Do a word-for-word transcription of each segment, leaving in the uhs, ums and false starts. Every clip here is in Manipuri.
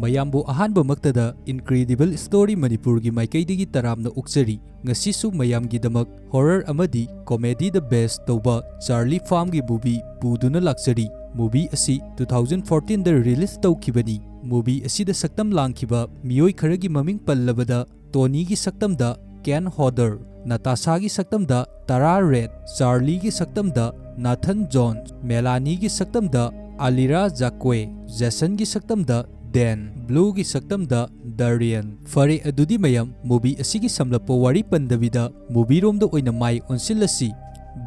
ꯃꯌꯥꯝꯕꯨ ꯑꯍꯥꯟꯕꯃꯛꯇꯗ Incredible Story ꯃꯅꯤꯄꯨꯔꯒꯤ ꯃꯥꯏꯀꯩꯗꯒꯤ ꯇꯔꯥꯝꯅ ꯑꯣꯛꯆꯔꯤ꯫ ꯉꯁꯤꯁꯨ ꯃꯌꯥꯝꯒꯤꯗꯃꯛ horror ꯑꯃꯗꯤ comedyꯗ base ꯇꯧꯕ Charlie Farmꯒꯤ movie ꯄꯨꯗꯨꯅ ꯂꯥꯛꯆꯔꯤ꯫ Movie ꯑꯁꯤ two thousand fourteenꯗ release ꯇꯧꯈꯤꯕꯅꯤ꯫ Movie ꯑꯁꯤꯗ ꯁꯛꯇꯝ ꯂꯥꯡꯈꯤꯕ ꯃꯤꯑꯣꯏ ꯈꯔꯒꯤ ꯃꯃꯤꯡ ꯄꯜꯂꯕꯗ, Tonyꯒꯤ ꯁꯛꯇꯝꯗ Kane Hodder, Natashaꯒꯤ ꯁꯛꯇꯝꯗ Tara Reid, Charlieꯒꯤ ꯁꯛꯇꯝꯗ Nathan Jones, Melanieꯒꯤ ꯁꯛꯇꯝꯗ Alira Jacque, Jasonꯒꯤ ꯁꯛꯇꯝꯗ Dan, Blueꯒꯤ ꯁꯛꯇꯝꯗ Darian꯫ ꯐꯔꯦ, ꯑꯗꯨꯗꯤ ꯃꯌꯥꯝ, movie ꯑꯁꯤꯒꯤ ꯁꯝꯂꯞꯄ ꯋꯥꯔꯤ ꯄꯟꯗꯕꯤꯗ movieꯔꯣꯝꯗ ꯑꯣꯏꯅ ꯃꯥꯏ ꯑꯣꯟꯁꯤꯜꯂꯁꯤ꯫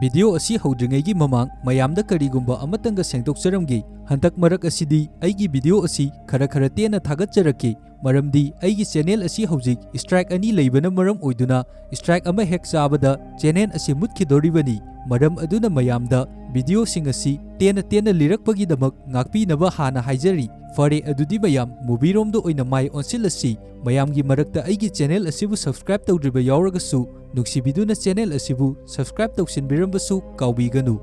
Video ꯑꯁꯤ ꯍꯧꯗ꯭ꯔꯤꯉꯩꯒꯤ ꯃꯃꯥꯡ ꯃꯌꯥꯝꯗ ꯀꯔꯤꯒꯨꯝꯕ ꯑꯃꯇꯪꯒ ꯁꯦꯡꯗꯣꯛꯆꯔꯝꯒꯦ꯫ ꯍꯟꯗꯛ ꯃꯔꯛ ꯑꯁꯤꯗꯤ ꯑꯩꯒꯤ video ꯑꯁꯤ ꯈꯔ ꯈꯔ ꯇꯦꯟꯅ ꯊꯥꯒꯠꯆꯔꯛꯀꯦ, ꯃꯔꯝꯗꯤ ꯑꯩꯒꯤ channel ꯑꯁꯤ ꯍꯧꯖꯤꯛ strike ꯑꯅꯤ ꯂꯩꯕꯅ ꯃꯔꯝ ꯑꯣꯏꯗꯨꯅ strike ꯑꯃ ꯍꯦꯛ ꯆꯥꯕꯗ channel ꯑꯁꯤ ꯃꯨꯠꯈꯤꯗꯧꯔꯤꯕꯅꯤ꯫ ꯃꯔꯝ ꯑꯗꯨꯅ ꯃꯌꯥꯝꯗ videoꯁꯤꯡ ꯑꯁꯤ ꯇꯦꯟꯅ ꯇꯦꯟꯅ ꯂꯤꯔꯛꯄꯒꯤꯗꯃꯛ ꯉꯥꯛꯄꯤꯅꯕ ꯍꯥꯟꯅ ꯍꯥꯏꯖꯔꯤ꯫ ꯐꯔꯦ, ꯑꯗꯨꯗꯤ ꯃꯌꯥꯝ, movieꯔꯣꯝꯗ ꯑꯣꯏꯅ ꯃꯥꯏ ꯑꯣꯟꯁꯤꯜꯂꯁꯤ꯫ ꯃꯌꯥꯝꯒꯤ ꯃꯔꯛꯇ ꯑꯩꯒꯤ channel ꯑꯁꯤꯕꯨ subscribe ꯇꯧꯗ꯭ꯔꯤꯕ ꯌꯥꯎꯔꯒꯁꯨ, ꯅꯨꯡꯁꯤꯕꯤꯗꯨꯅ channel ꯑꯁꯤꯕꯨ subscribe ꯇꯧꯁꯤꯟꯕꯤꯔꯝꯕꯁꯨ ꯀꯥꯎꯕꯤꯒꯅꯨ꯫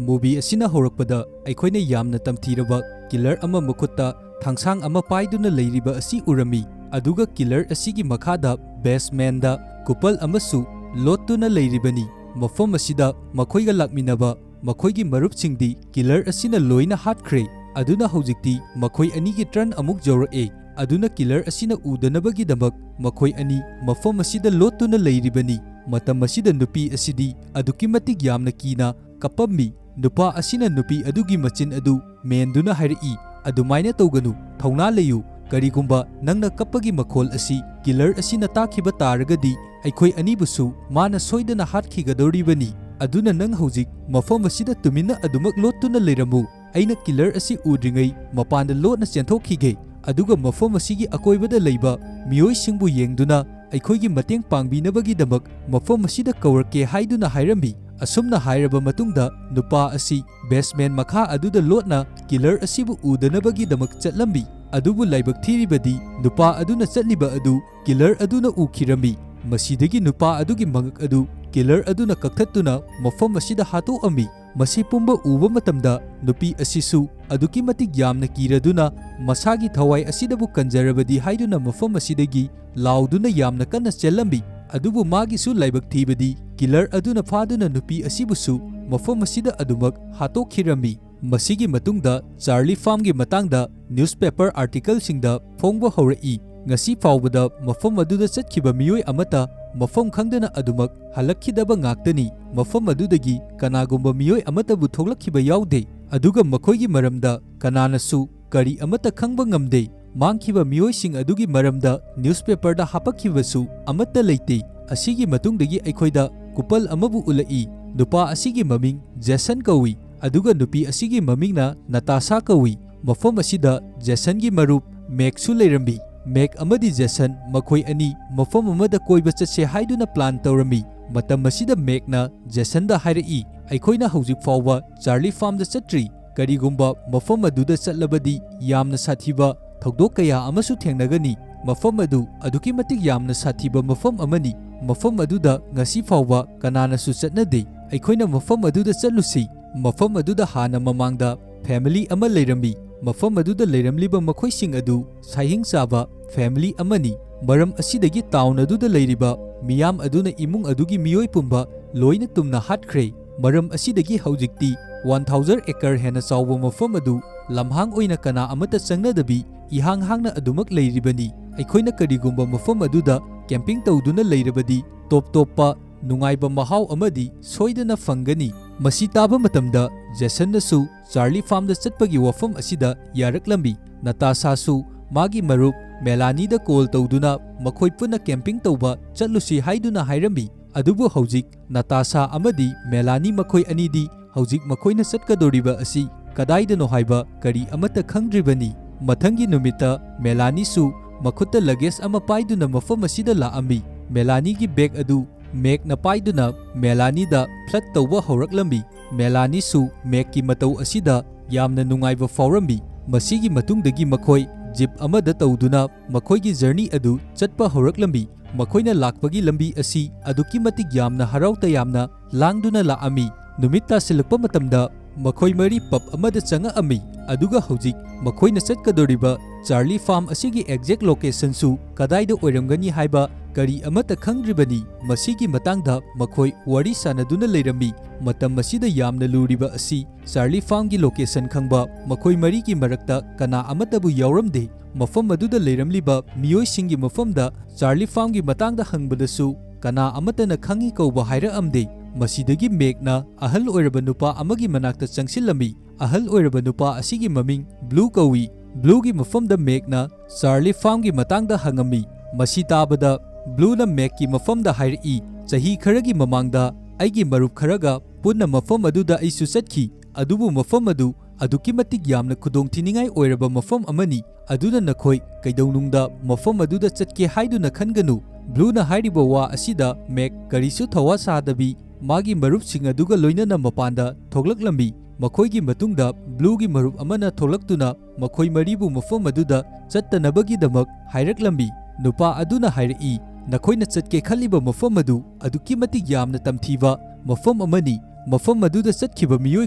Movie ꯑꯁꯤꯅ ꯍꯧꯔꯛꯄꯗ ꯑꯩꯈꯣꯏꯅ ꯌꯥꯝꯅ ꯇꯝꯊꯤꯔꯕ killer ꯑꯃ ꯃꯈꯨꯠꯇ ꯊꯥꯡꯁꯥꯡ ꯑꯃ ꯄꯥꯏꯗꯨꯅ ꯂꯩꯔꯤꯕ ꯑꯁꯤ ꯎꯔꯝꯃꯤ꯫ ꯑꯗꯨꯒ killer ꯑꯁꯤꯒꯤ ꯃꯈꯥꯗ basementꯗ couple ꯑꯃꯁꯨ ꯂꯣꯠꯇꯨꯅ ꯂꯩꯔꯤꯕꯅꯤ꯫ ꯃꯐꯝ ꯑꯁꯤꯗ ꯃꯈꯣꯏꯒ ꯂꯥꯛꯃꯤꯟꯅꯕ ꯃꯈꯣꯏꯒꯤ ꯃꯔꯨꯞꯁꯤꯡꯗꯤ killer ꯑꯁꯤꯅ ꯂꯣꯏꯅ ꯍꯥꯠꯈ꯭ꯔꯦ꯫ ꯑꯗꯨꯅ ꯍꯧꯖꯤꯛꯇꯤ ꯃꯈꯣꯏ ꯑꯅꯤꯒꯤ turn ꯑꯃꯨꯛ ꯌꯧꯔꯛꯑꯦ꯫ ꯑꯗꯨꯅ killer ꯑꯁꯤꯅ ꯎꯗꯅꯕꯒꯤꯗꯃꯛ ꯃꯈꯣꯏ ꯑꯅꯤ ꯃꯐꯝ ꯑꯁꯤꯗ ꯂꯣꯠꯇꯨꯅ ꯂꯩꯔꯤꯕꯅꯤ꯫ ꯃꯇꯝ ꯑꯁꯤꯗ ꯅꯨꯄꯤ ꯑꯁꯤꯗꯤ ꯑꯗꯨꯛꯀꯤ ꯃꯇꯤꯛ ꯌꯥꯝꯅ ꯀꯤꯅ ꯀꯞꯄꯝꯃꯤ꯫ ꯅꯨꯄꯥ ꯑꯁꯤꯅ ꯅꯨꯄꯤ ꯑꯗꯨꯒꯤ ꯃꯆꯤꯟ ꯑꯗꯨ ꯃꯦꯟꯗꯨꯅ ꯍꯥꯏꯔꯛꯏ, "ꯑꯗꯨꯃꯥꯏꯅ ꯇꯧꯒꯅꯨ, ꯊꯧꯅꯥ ꯂꯩꯌꯨ꯫ ꯀꯔꯤꯒꯨꯝꯕ ꯅꯪꯅ ꯀꯞꯄꯒꯤ ꯃꯈꯣꯜ ꯑꯁꯤ killer ꯑꯁꯤꯅ ꯇꯥꯈꯤꯕ ꯇꯥꯔꯒꯗꯤ, ꯑꯩꯈꯣꯏ ꯑꯅꯤꯕꯨꯁꯨ ꯃꯥꯅ ꯁꯣꯏꯗꯅ ꯍꯥꯠꯈꯤꯒꯗꯧꯔꯤꯕꯅꯤ꯫ ꯑꯗꯨꯅ ꯅꯪ ꯍꯧꯖꯤꯛ ꯃꯐꯝ ꯑꯁꯤꯗ ꯇꯨꯃꯤꯟꯅ ꯑꯗꯨꯃꯛ ꯂꯣꯠꯇꯨꯅ ꯂꯩꯔꯝꯃꯨ꯫ ꯑꯩꯅ killer ꯑꯁꯤ ꯎꯗ꯭ꯔꯤꯉꯩ ꯃꯄꯥꯟꯗ ꯂꯣꯠꯅ ꯆꯦꯟꯊꯣꯛꯈꯤꯒꯦ, ꯑꯗꯨꯒ ꯃꯐꯝ ꯑꯁꯤꯒꯤ ꯑꯀꯣꯏꯕꯗ ꯂꯩꯕ ꯃꯤꯑꯣꯏꯁꯤꯡꯕꯨ ꯌꯦꯡꯗꯨꯅ ꯑꯩꯈꯣꯏꯒꯤ ꯃꯇꯦꯡ ꯄꯥꯡꯕꯤꯅꯕꯒꯤꯗꯃꯛ ꯃꯐꯝ ꯑꯁꯤꯗ ꯀꯧꯔꯛꯀꯦ" ꯍꯥꯏꯗꯨꯅ ꯍꯥꯏꯔꯝꯃꯤ꯫ ꯑꯁꯨꯝꯅ ꯍꯥꯏꯔꯕ ꯃꯇꯨꯡꯗ ꯅꯨꯄꯥ ꯑꯁꯤ basement ꯃꯈꯥ ꯑꯗꯨꯗ ꯂꯣꯠꯅ killer ꯑꯁꯤꯕꯨ ꯎꯗꯅꯕꯒꯤꯗꯃꯛ ꯆꯠꯂꯝꯃꯤ꯫ ꯑꯗꯨꯕꯨ ꯂꯥꯏꯕꯛ ꯊꯤꯔꯤꯕꯗꯤ ꯅꯨꯄꯥ ꯑꯗꯨꯅ ꯆꯠꯂꯤꯕ ꯑꯗꯨ killer ꯑꯗꯨꯅ ꯎꯈꯤꯔꯝꯃꯤ꯫ ꯃꯁꯤꯗꯒꯤ ꯅꯨꯄꯥ ꯑꯗꯨꯒꯤ ꯃꯉꯛ ꯑꯗꯨ killer ꯑꯗꯨꯅ ꯀꯛꯊꯠꯇꯨꯅ ꯃꯐꯝ ꯑꯁꯤꯗ ꯍꯥꯠꯇꯣꯛꯑꯝꯃꯤ꯫ ꯃꯁꯤ ꯄꯨꯝꯕ ꯎꯕ ꯃꯇꯝꯗ ꯅꯨꯄꯤ ꯑꯁꯤꯁꯨ ꯑꯗꯨꯛꯀꯤ ꯃꯇꯤꯛ ꯌꯥꯝꯅ ꯀꯤꯔꯗꯨꯅ ꯃꯁꯥꯒꯤ ꯊꯋꯥꯏ ꯑꯁꯤꯗꯕꯨ ꯀꯟꯖꯔꯕꯗꯤ ꯍꯥꯏꯗꯨꯅ ꯃꯐꯝ ꯑꯁꯤꯗꯒꯤ ꯂꯥꯎꯗꯨꯅ ꯌꯥꯝꯅ ꯀꯟꯅ ꯆꯦꯜꯂꯝꯃꯤ꯫ ꯑꯗꯨꯕꯨ ꯃꯥꯒꯤꯁꯨ ꯂꯥꯏꯕꯛ ꯊꯤꯕꯗꯤ ꯀꯤꯂꯔ ꯑꯗꯨꯅ ꯐꯥꯗꯨꯅ ꯅꯨꯄꯤ ꯑꯁꯤꯕꯨꯁꯨ ꯃꯐꯝ ꯑꯁꯤꯗ ꯑꯗꯨꯃꯛ ꯍꯥꯠꯇꯣꯛꯈꯤꯔꯝꯃꯤ꯫ ꯃꯁꯤꯒꯤ ꯃꯇꯨꯡꯗ ꯆꯥꯔꯂꯤ ꯐꯥꯝꯒꯤ ꯃꯇꯥꯡꯗ ꯅ꯭ꯌꯨꯁꯄꯦꯄꯔ ꯑꯥꯔꯇꯤꯀꯜꯁꯤꯡꯗ ꯐꯣꯡꯕ ꯍꯧꯔꯛꯏ꯫ ꯉꯁꯤ ꯐꯥꯎꯕꯗ ꯃꯐꯝ ꯑꯗꯨꯗ ꯆꯠꯈꯤꯕ ꯃꯤꯑꯣꯏ ꯑꯃꯠꯇ ꯃꯐꯝ ꯈꯪꯗꯅ ꯑꯗꯨꯃꯛ ꯍꯜꯂꯛꯈꯤꯗꯕ ꯉꯥꯛꯇꯅꯤ꯫ ꯃꯐꯝ ꯑꯗꯨꯗꯒꯤ ꯀꯅꯥꯒꯨꯝꯕ ꯃꯤꯑꯣꯏ ꯑꯃꯠꯇꯕꯨ ꯊꯣꯛꯂꯛꯈꯤꯕ ꯌꯥꯎꯗꯦ, ꯑꯗꯨꯒ ꯃꯈꯣꯏꯒꯤ ꯃꯔꯝꯗ ꯀꯅꯥꯅꯁꯨ ꯀꯔꯤ ꯑꯃꯠꯇ ꯈꯪꯕ ꯉꯝꯗꯦ꯫ ꯃꯥꯡꯈꯤꯕ ꯃꯤꯑꯣꯏꯁꯤꯡ ꯑꯗꯨꯒꯤ ꯃꯔꯝꯗ ꯅ꯭ꯌꯨꯁꯄꯦꯄꯔꯗ ꯍꯥꯄꯛꯈꯤꯕꯁꯨ ꯑꯃꯠꯇ ꯂꯩꯇꯦ꯫ ꯑꯁꯤꯒꯤ ꯃꯇꯨꯡꯗꯒꯤ ꯑꯩꯈꯣꯏꯗ ꯀꯨꯄꯜ ꯑꯃꯕꯨ ꯎꯠꯂꯛꯏ꯫ ꯅꯨꯄꯥ ꯑꯁꯤꯒꯤ ꯃꯃꯤꯡ ꯖꯦꯁꯟ ꯀꯧꯏ, ꯑꯗꯨꯒ ꯅꯨꯄꯤ ꯑꯁꯤꯒꯤ ꯃꯃꯤꯡꯅ ꯅꯇꯥꯁꯥ ꯀꯧꯏ꯫ ꯃꯐꯝ ꯑꯁꯤꯗ ꯖꯦꯁꯟꯒꯤ ꯃꯔꯨꯞ ꯃꯦꯛꯁꯨ ꯂꯩꯔꯝꯃꯤ꯫ ꯃꯦꯛ ꯑꯃꯗꯤ ꯖꯦꯁꯟ ꯃꯈꯣꯏ ꯑꯅꯤ ꯃꯐꯝ ꯑꯃꯗ ꯀꯣꯏꯕ ꯆꯠꯁꯦ ꯍꯥꯏꯗꯨꯅ ꯄ꯭ꯂꯥꯟ ꯇꯧꯔꯝꯃꯤ꯫ ꯃꯇꯝ ꯑꯁꯤꯗ ꯃꯦꯛꯅ ꯖꯦꯁꯟꯗ ꯍꯥꯏꯔꯛꯏ, "ꯑꯩꯈꯣꯏꯅ ꯍꯧꯖꯤꯛ ꯐꯥꯎꯕ ꯆꯥꯔꯂꯤ ꯐꯥꯝꯗ ꯆꯠꯇ꯭ꯔꯤ꯫ ꯀꯔꯤꯒꯨꯝꯕ ꯃꯐꯝ ꯑꯗꯨꯗ ꯆꯠꯂꯕꯗꯤ ꯌꯥꯝꯅ ꯁꯥꯊꯤꯕ ꯊꯧꯗꯣꯛ ꯀꯌꯥ ꯑꯃꯁꯨ ꯊꯦꯡꯅꯒꯅꯤ꯫ ꯃꯐꯝ ꯑꯗꯨ ꯑꯗꯨꯛꯀꯤ ꯃꯇꯤꯛ ꯌꯥꯝꯅ ꯁꯥꯊꯤꯕ ꯃꯐꯝ ꯑꯃꯅꯤ꯫ ꯃꯐꯝ ꯑꯗꯨꯗ ꯉꯁꯤ ꯐꯥꯎꯕ ꯀꯅꯥꯅꯁꯨ ꯆꯠꯅꯗꯦ꯫ ꯑꯩꯈꯣꯏꯅ ꯃꯐꯝ ꯑꯗꯨꯗ ꯆꯠꯂꯨꯁꯤ꯫" ꯃꯐꯝ ꯑꯗꯨꯗ ꯍꯥꯟꯅ ꯃꯃꯥꯡꯗ ꯐꯦꯃꯤꯂꯤ ꯑꯃ ꯂꯩꯔꯝꯃꯤ꯫ ꯃꯐꯝ ꯑꯗꯨꯗ ꯂꯩꯔꯝꯂꯤꯕ ꯃꯈꯣꯏꯁꯤꯡ ꯑꯗꯨ ꯁꯥꯍꯤꯡ ꯆꯥꯕ ꯐꯦꯃꯤꯂꯤ ꯑꯃꯅꯤ꯫ ꯃꯔꯝ ꯑꯁꯤꯗꯒꯤ ꯇꯥꯎꯟ ꯑꯗꯨꯗ ꯂꯩꯔꯤꯕ ꯃꯤꯌꯥꯝ ꯑꯗꯨꯅ ꯏꯃꯨꯡ ꯑꯗꯨꯒꯤ ꯃꯤꯑꯣꯏ ꯄꯨꯝꯕ ꯂꯣꯏꯅ ꯇꯨꯝꯅ ꯍꯥꯠꯈ꯭ꯔꯦ꯫ ꯃꯔꯝ ꯑꯁꯤꯗꯒꯤ ꯍꯧꯖꯤꯛꯇꯤ ꯋꯥꯟ ꯊꯥꯎꯖꯟ ꯑꯦꯀꯔ ꯍꯦꯟꯅ ꯆꯥꯎꯕ ꯃꯐꯝ ꯑꯗꯨ ꯂꯝꯍꯥꯡ ꯑꯣꯏꯅ ꯀꯅꯥ ꯑꯃꯠꯇ ꯆꯪꯅꯗꯕꯤ ꯏꯍꯥꯡ ꯍꯥꯡꯅ ꯑꯗꯨꯃꯛ ꯂꯩꯔꯤꯕꯅꯤ꯫ ꯑꯩꯈꯣꯏꯅ ꯀꯔꯤꯒꯨꯝꯕ ꯃꯐꯝ ꯑꯗꯨꯗ ꯀꯦꯝꯄꯤꯡ ꯇꯧꯗꯨꯅ ꯂꯩꯔꯕꯗꯤ ꯇꯣꯞ ꯇꯣꯞꯄ ꯅꯨꯡꯉꯥꯏꯕ ꯃꯍꯥꯎ ꯑꯃꯗꯤ ꯁꯣꯏꯗꯅ ꯐꯪꯒꯅꯤ꯫ ꯃꯁꯤ ꯇꯥꯕ ꯃꯇꯝꯗ ꯖꯦꯁꯟꯅꯁꯨ ꯆꯥꯔꯂꯤ ꯐꯥꯝꯗ ꯆꯠꯄꯒꯤ ꯋꯥꯐꯝ ꯑꯁꯤꯗ ꯌꯥꯔꯛꯂꯝꯃꯤ꯫ ꯅꯇꯥꯁꯥꯁꯨ ꯃꯥꯒꯤ ꯃꯔꯨꯞ ꯃꯦꯂꯥꯅꯤꯗ ꯀꯣꯜ ꯇꯧꯗꯨꯅ ꯃꯈꯣꯏ ꯄꯨꯟꯅ ꯀꯦꯝꯄꯤꯡ ꯇꯧꯕ ꯆꯠꯂꯨꯁꯤ ꯍꯥꯏꯗꯨꯅ ꯍꯥꯏꯔꯝꯃꯤ꯫ ꯑꯗꯨꯕꯨ ꯍꯧꯖꯤꯛ ꯅꯇꯥꯁꯥ ꯑꯃꯗꯤ ꯃꯦꯂꯥꯅꯤ ꯃꯈꯣꯏ ꯑꯅꯤꯗꯤ ꯍꯧꯖꯤꯛ ꯃꯈꯣꯏꯅ ꯆꯠꯀꯗꯧꯔꯤꯕ ꯑꯁꯤ ꯀꯗꯥꯏꯗꯅꯣ ꯍꯥꯏꯕ ꯀꯔꯤ ꯑꯃꯠꯇ ꯈꯪꯗ꯭ꯔꯤꯕꯅꯤ꯫ ꯃꯊꯪꯒꯤ ꯅꯨꯃꯤꯠꯇ ꯃꯦꯂꯥꯅꯤꯁꯨ ꯃꯈꯨꯠꯇ ꯂꯒꯦꯖ ꯑꯃ ꯄꯥꯏꯗꯨꯅ ꯃꯐꯝ ꯑꯁꯤꯗ ꯂꯥꯛꯑꯝꯃꯤ꯫ ꯃꯦꯂꯥꯅꯤꯒꯤ ꯕꯦꯒ ꯑꯗꯨ ꯃꯦꯛꯅ ꯄꯥꯏꯗꯨꯅ ꯃꯦꯂꯥꯅꯤꯗ ꯐ꯭ꯂꯠ ꯇꯧꯕ ꯍꯧꯔꯛꯂꯝꯃꯤ꯫ ꯃꯦꯂꯥꯅꯤꯁꯨ ꯃꯦꯛꯀꯤ ꯃꯇꯧ ꯑꯁꯤꯗ ꯌꯥꯝꯅ ꯅꯨꯡꯉꯥꯏꯕ ꯐꯥꯎꯔꯝꯃꯤ꯫ ꯃꯁꯤꯒꯤ ꯃꯇꯨꯡꯗꯒꯤ ꯃꯈꯣꯏ ꯖꯤꯞ ꯑꯃꯗ ꯇꯧꯗꯨꯅ ꯃꯈꯣꯏꯒꯤ ꯖꯔꯅꯤ ꯑꯗꯨ ꯆꯠꯄ ꯍꯧꯔꯛꯂꯝꯃꯤ꯫ ꯃꯈꯣꯏꯅ ꯂꯥꯛꯄꯒꯤ ꯂꯝꯕꯤ ꯑꯁꯤ ꯑꯗꯨꯛꯀꯤ ꯃꯇꯤꯛ ꯌꯥꯝꯅ ꯍꯔꯥꯎ ꯇꯌꯥꯝꯅ ꯂꯥꯡꯗꯨꯅ ꯂꯥꯛꯑꯝꯃꯤ꯫ ꯅꯨꯃꯤꯠ ꯇꯥꯁꯤꯜꯂꯛꯄ ꯃꯇꯝꯗ ꯃꯈꯣꯏ ꯃꯔꯤ ꯄꯕ ꯑꯃꯗ ꯆꯪꯉꯛꯑꯝꯃꯤ, ꯑꯗꯨꯒ ꯍꯧꯖꯤꯛ ꯃꯈꯣꯏꯅ ꯆꯠꯀꯗꯧꯔꯤꯕ ꯆꯥꯔꯂꯤ ꯐꯥꯔꯝ ꯑꯁꯤꯒꯤ ꯑꯦꯛꯖꯦꯛ ꯂꯣꯀꯦꯁꯟꯁꯨ ꯀꯗꯥꯏꯗ ꯑꯣꯏꯔꯝꯒꯅꯤ ꯍꯥꯏꯕ ꯀꯔꯤ ꯑꯃꯠꯇ ꯈꯪꯗ꯭ꯔꯤꯕꯅꯤ꯫ ꯃꯁꯤꯒꯤ ꯃꯇꯥꯡꯗ ꯃꯈꯣꯏ ꯋꯥꯔꯤ ꯁꯥꯟꯅꯗꯨꯅ ꯂꯩꯔꯝꯃꯤ꯫ ꯃꯇꯝ ꯑꯁꯤꯗ ꯌꯥꯝꯅ ꯂꯨꯔꯤꯕ ꯑꯁꯤ ꯆꯥꯔꯂꯤ ꯐꯥꯔꯝꯒꯤ ꯂꯣꯀꯦꯁꯟ ꯈꯪꯕ ꯃꯈꯣꯏ ꯃꯔꯤꯒꯤ ꯃꯔꯛꯇ ꯀꯅꯥ ꯑꯃꯠꯇꯕꯨ ꯌꯥꯎꯔꯝꯗꯦ꯫ ꯃꯐꯝ ꯑꯗꯨꯗ ꯂꯩꯔꯝꯂꯤꯕ ꯃꯤꯑꯣꯏꯁꯤꯡꯒꯤ ꯃꯐꯝꯗ ꯆꯥꯔꯂꯤ ꯐꯥꯔꯝꯒꯤ ꯃꯇꯥꯡꯗ ꯍꯪꯕꯗꯁꯨ ꯀꯅꯥ ꯑꯃꯠꯇꯅ ꯈꯪꯏ ꯀꯧꯕ ꯍꯥꯏꯔꯛꯑꯝꯗꯦ꯫ ꯃꯁꯤꯗꯒꯤ ꯃꯦꯛꯅ ꯑꯍꯜ ꯑꯣꯏꯔꯕ ꯅꯨꯄꯥ ꯑꯃꯒꯤ ꯃꯅꯥꯛꯇ ꯆꯪꯁꯤꯜꯂꯝꯃꯤ꯫ ꯑꯍꯜ ꯑꯣꯏꯔꯕ ꯅꯨꯄꯥ ꯑꯁꯤꯒꯤ ꯃꯃꯤꯡ ꯕ꯭ꯂꯨ ꯀꯧꯏ꯫ ꯕ꯭ꯂꯨꯒꯤ ꯃꯐꯝꯗ ꯃꯦꯛꯅ ꯆꯥꯔꯂꯤ ꯐꯥꯔꯝꯒꯤ ꯃꯇꯥꯡꯗ ꯍꯪꯉꯝꯃꯤ꯫ ꯃꯁꯤ ꯇꯥꯕꯗ ꯕ꯭ꯂꯨꯅ ꯃꯦꯛꯀꯤ ꯃꯐꯝꯗ ꯍꯥꯏꯔꯛꯏ, "ꯆꯍꯤ ꯈꯔꯒꯤ ꯃꯃꯥꯡꯗ ꯑꯩꯒꯤ ꯃꯔꯨꯞ ꯈꯔꯒ ꯄꯨꯟꯅ ꯃꯐꯝ ꯑꯗꯨꯗ ꯑꯩꯁꯨ ꯆꯠꯈꯤ, ꯑꯗꯨꯕꯨ ꯃꯐꯝ ꯑꯗꯨ ꯑꯗꯨꯛꯀꯤ ꯃꯇꯤꯛ ꯌꯥꯝꯅ ꯈꯨꯗꯣꯡꯊꯤꯅꯤꯡꯉꯥꯏ ꯑꯣꯏꯔꯕ ꯃꯐꯝ ꯑꯃꯅꯤ, ꯑꯗꯨꯅ ꯅꯈꯣꯏ ꯀꯩꯗꯧꯅꯨꯡꯗ ꯃꯐꯝ ꯑꯗꯨꯗ ꯆꯠꯀꯦ ꯍꯥꯏꯗꯨꯅ ꯈꯟꯒꯅꯨ꯫" ꯕ꯭ꯂꯨꯅ ꯍꯥꯏꯔꯤꯕ ꯋꯥ ꯑꯁꯤꯗ ꯃꯦꯛ ꯀꯔꯤꯁꯨ ꯊꯋꯥ ꯁꯥꯗꯕꯤ ꯃꯥꯒꯤ ꯃꯔꯨꯞꯁꯤꯡ ꯑꯗꯨꯒ ꯂꯣꯏꯅꯅ ꯃꯄꯥꯟꯗ ꯊꯣꯛꯂꯛꯂꯝꯃꯤ꯫ ꯃꯈꯣꯏꯒꯤ ꯃꯇꯨꯡꯗ ꯕ꯭ꯂꯨꯒꯤ ꯃꯔꯨꯞ ꯑꯃꯅ ꯊꯣꯛꯂꯛꯇꯨꯅ ꯃꯈꯣꯏ ꯃꯔꯤꯕꯨ ꯃꯐꯝ ꯑꯗꯨꯗ ꯆꯠꯇꯅꯕꯒꯤꯗꯃꯛ ꯍꯥꯏꯔꯛꯂꯝꯃꯤ꯫ ꯅꯨꯄꯥ ꯑꯗꯨꯅ ꯍꯥꯏꯔꯛꯏ, "ꯅꯈꯣꯏꯅ ꯆꯠꯀꯦ ꯈꯜꯂꯤꯕ ꯃꯐꯝ ꯑꯗꯨ ꯑꯗꯨꯛꯀꯤ ꯃꯇꯤꯛ ꯌꯥꯝꯅ ꯇꯝꯊꯤꯕ ꯃꯐꯝ ꯑꯃꯅꯤ꯫ ꯃꯐꯝ ꯑꯗꯨꯗ ꯆꯠꯈꯤꯕ ꯃꯤꯑꯣꯏ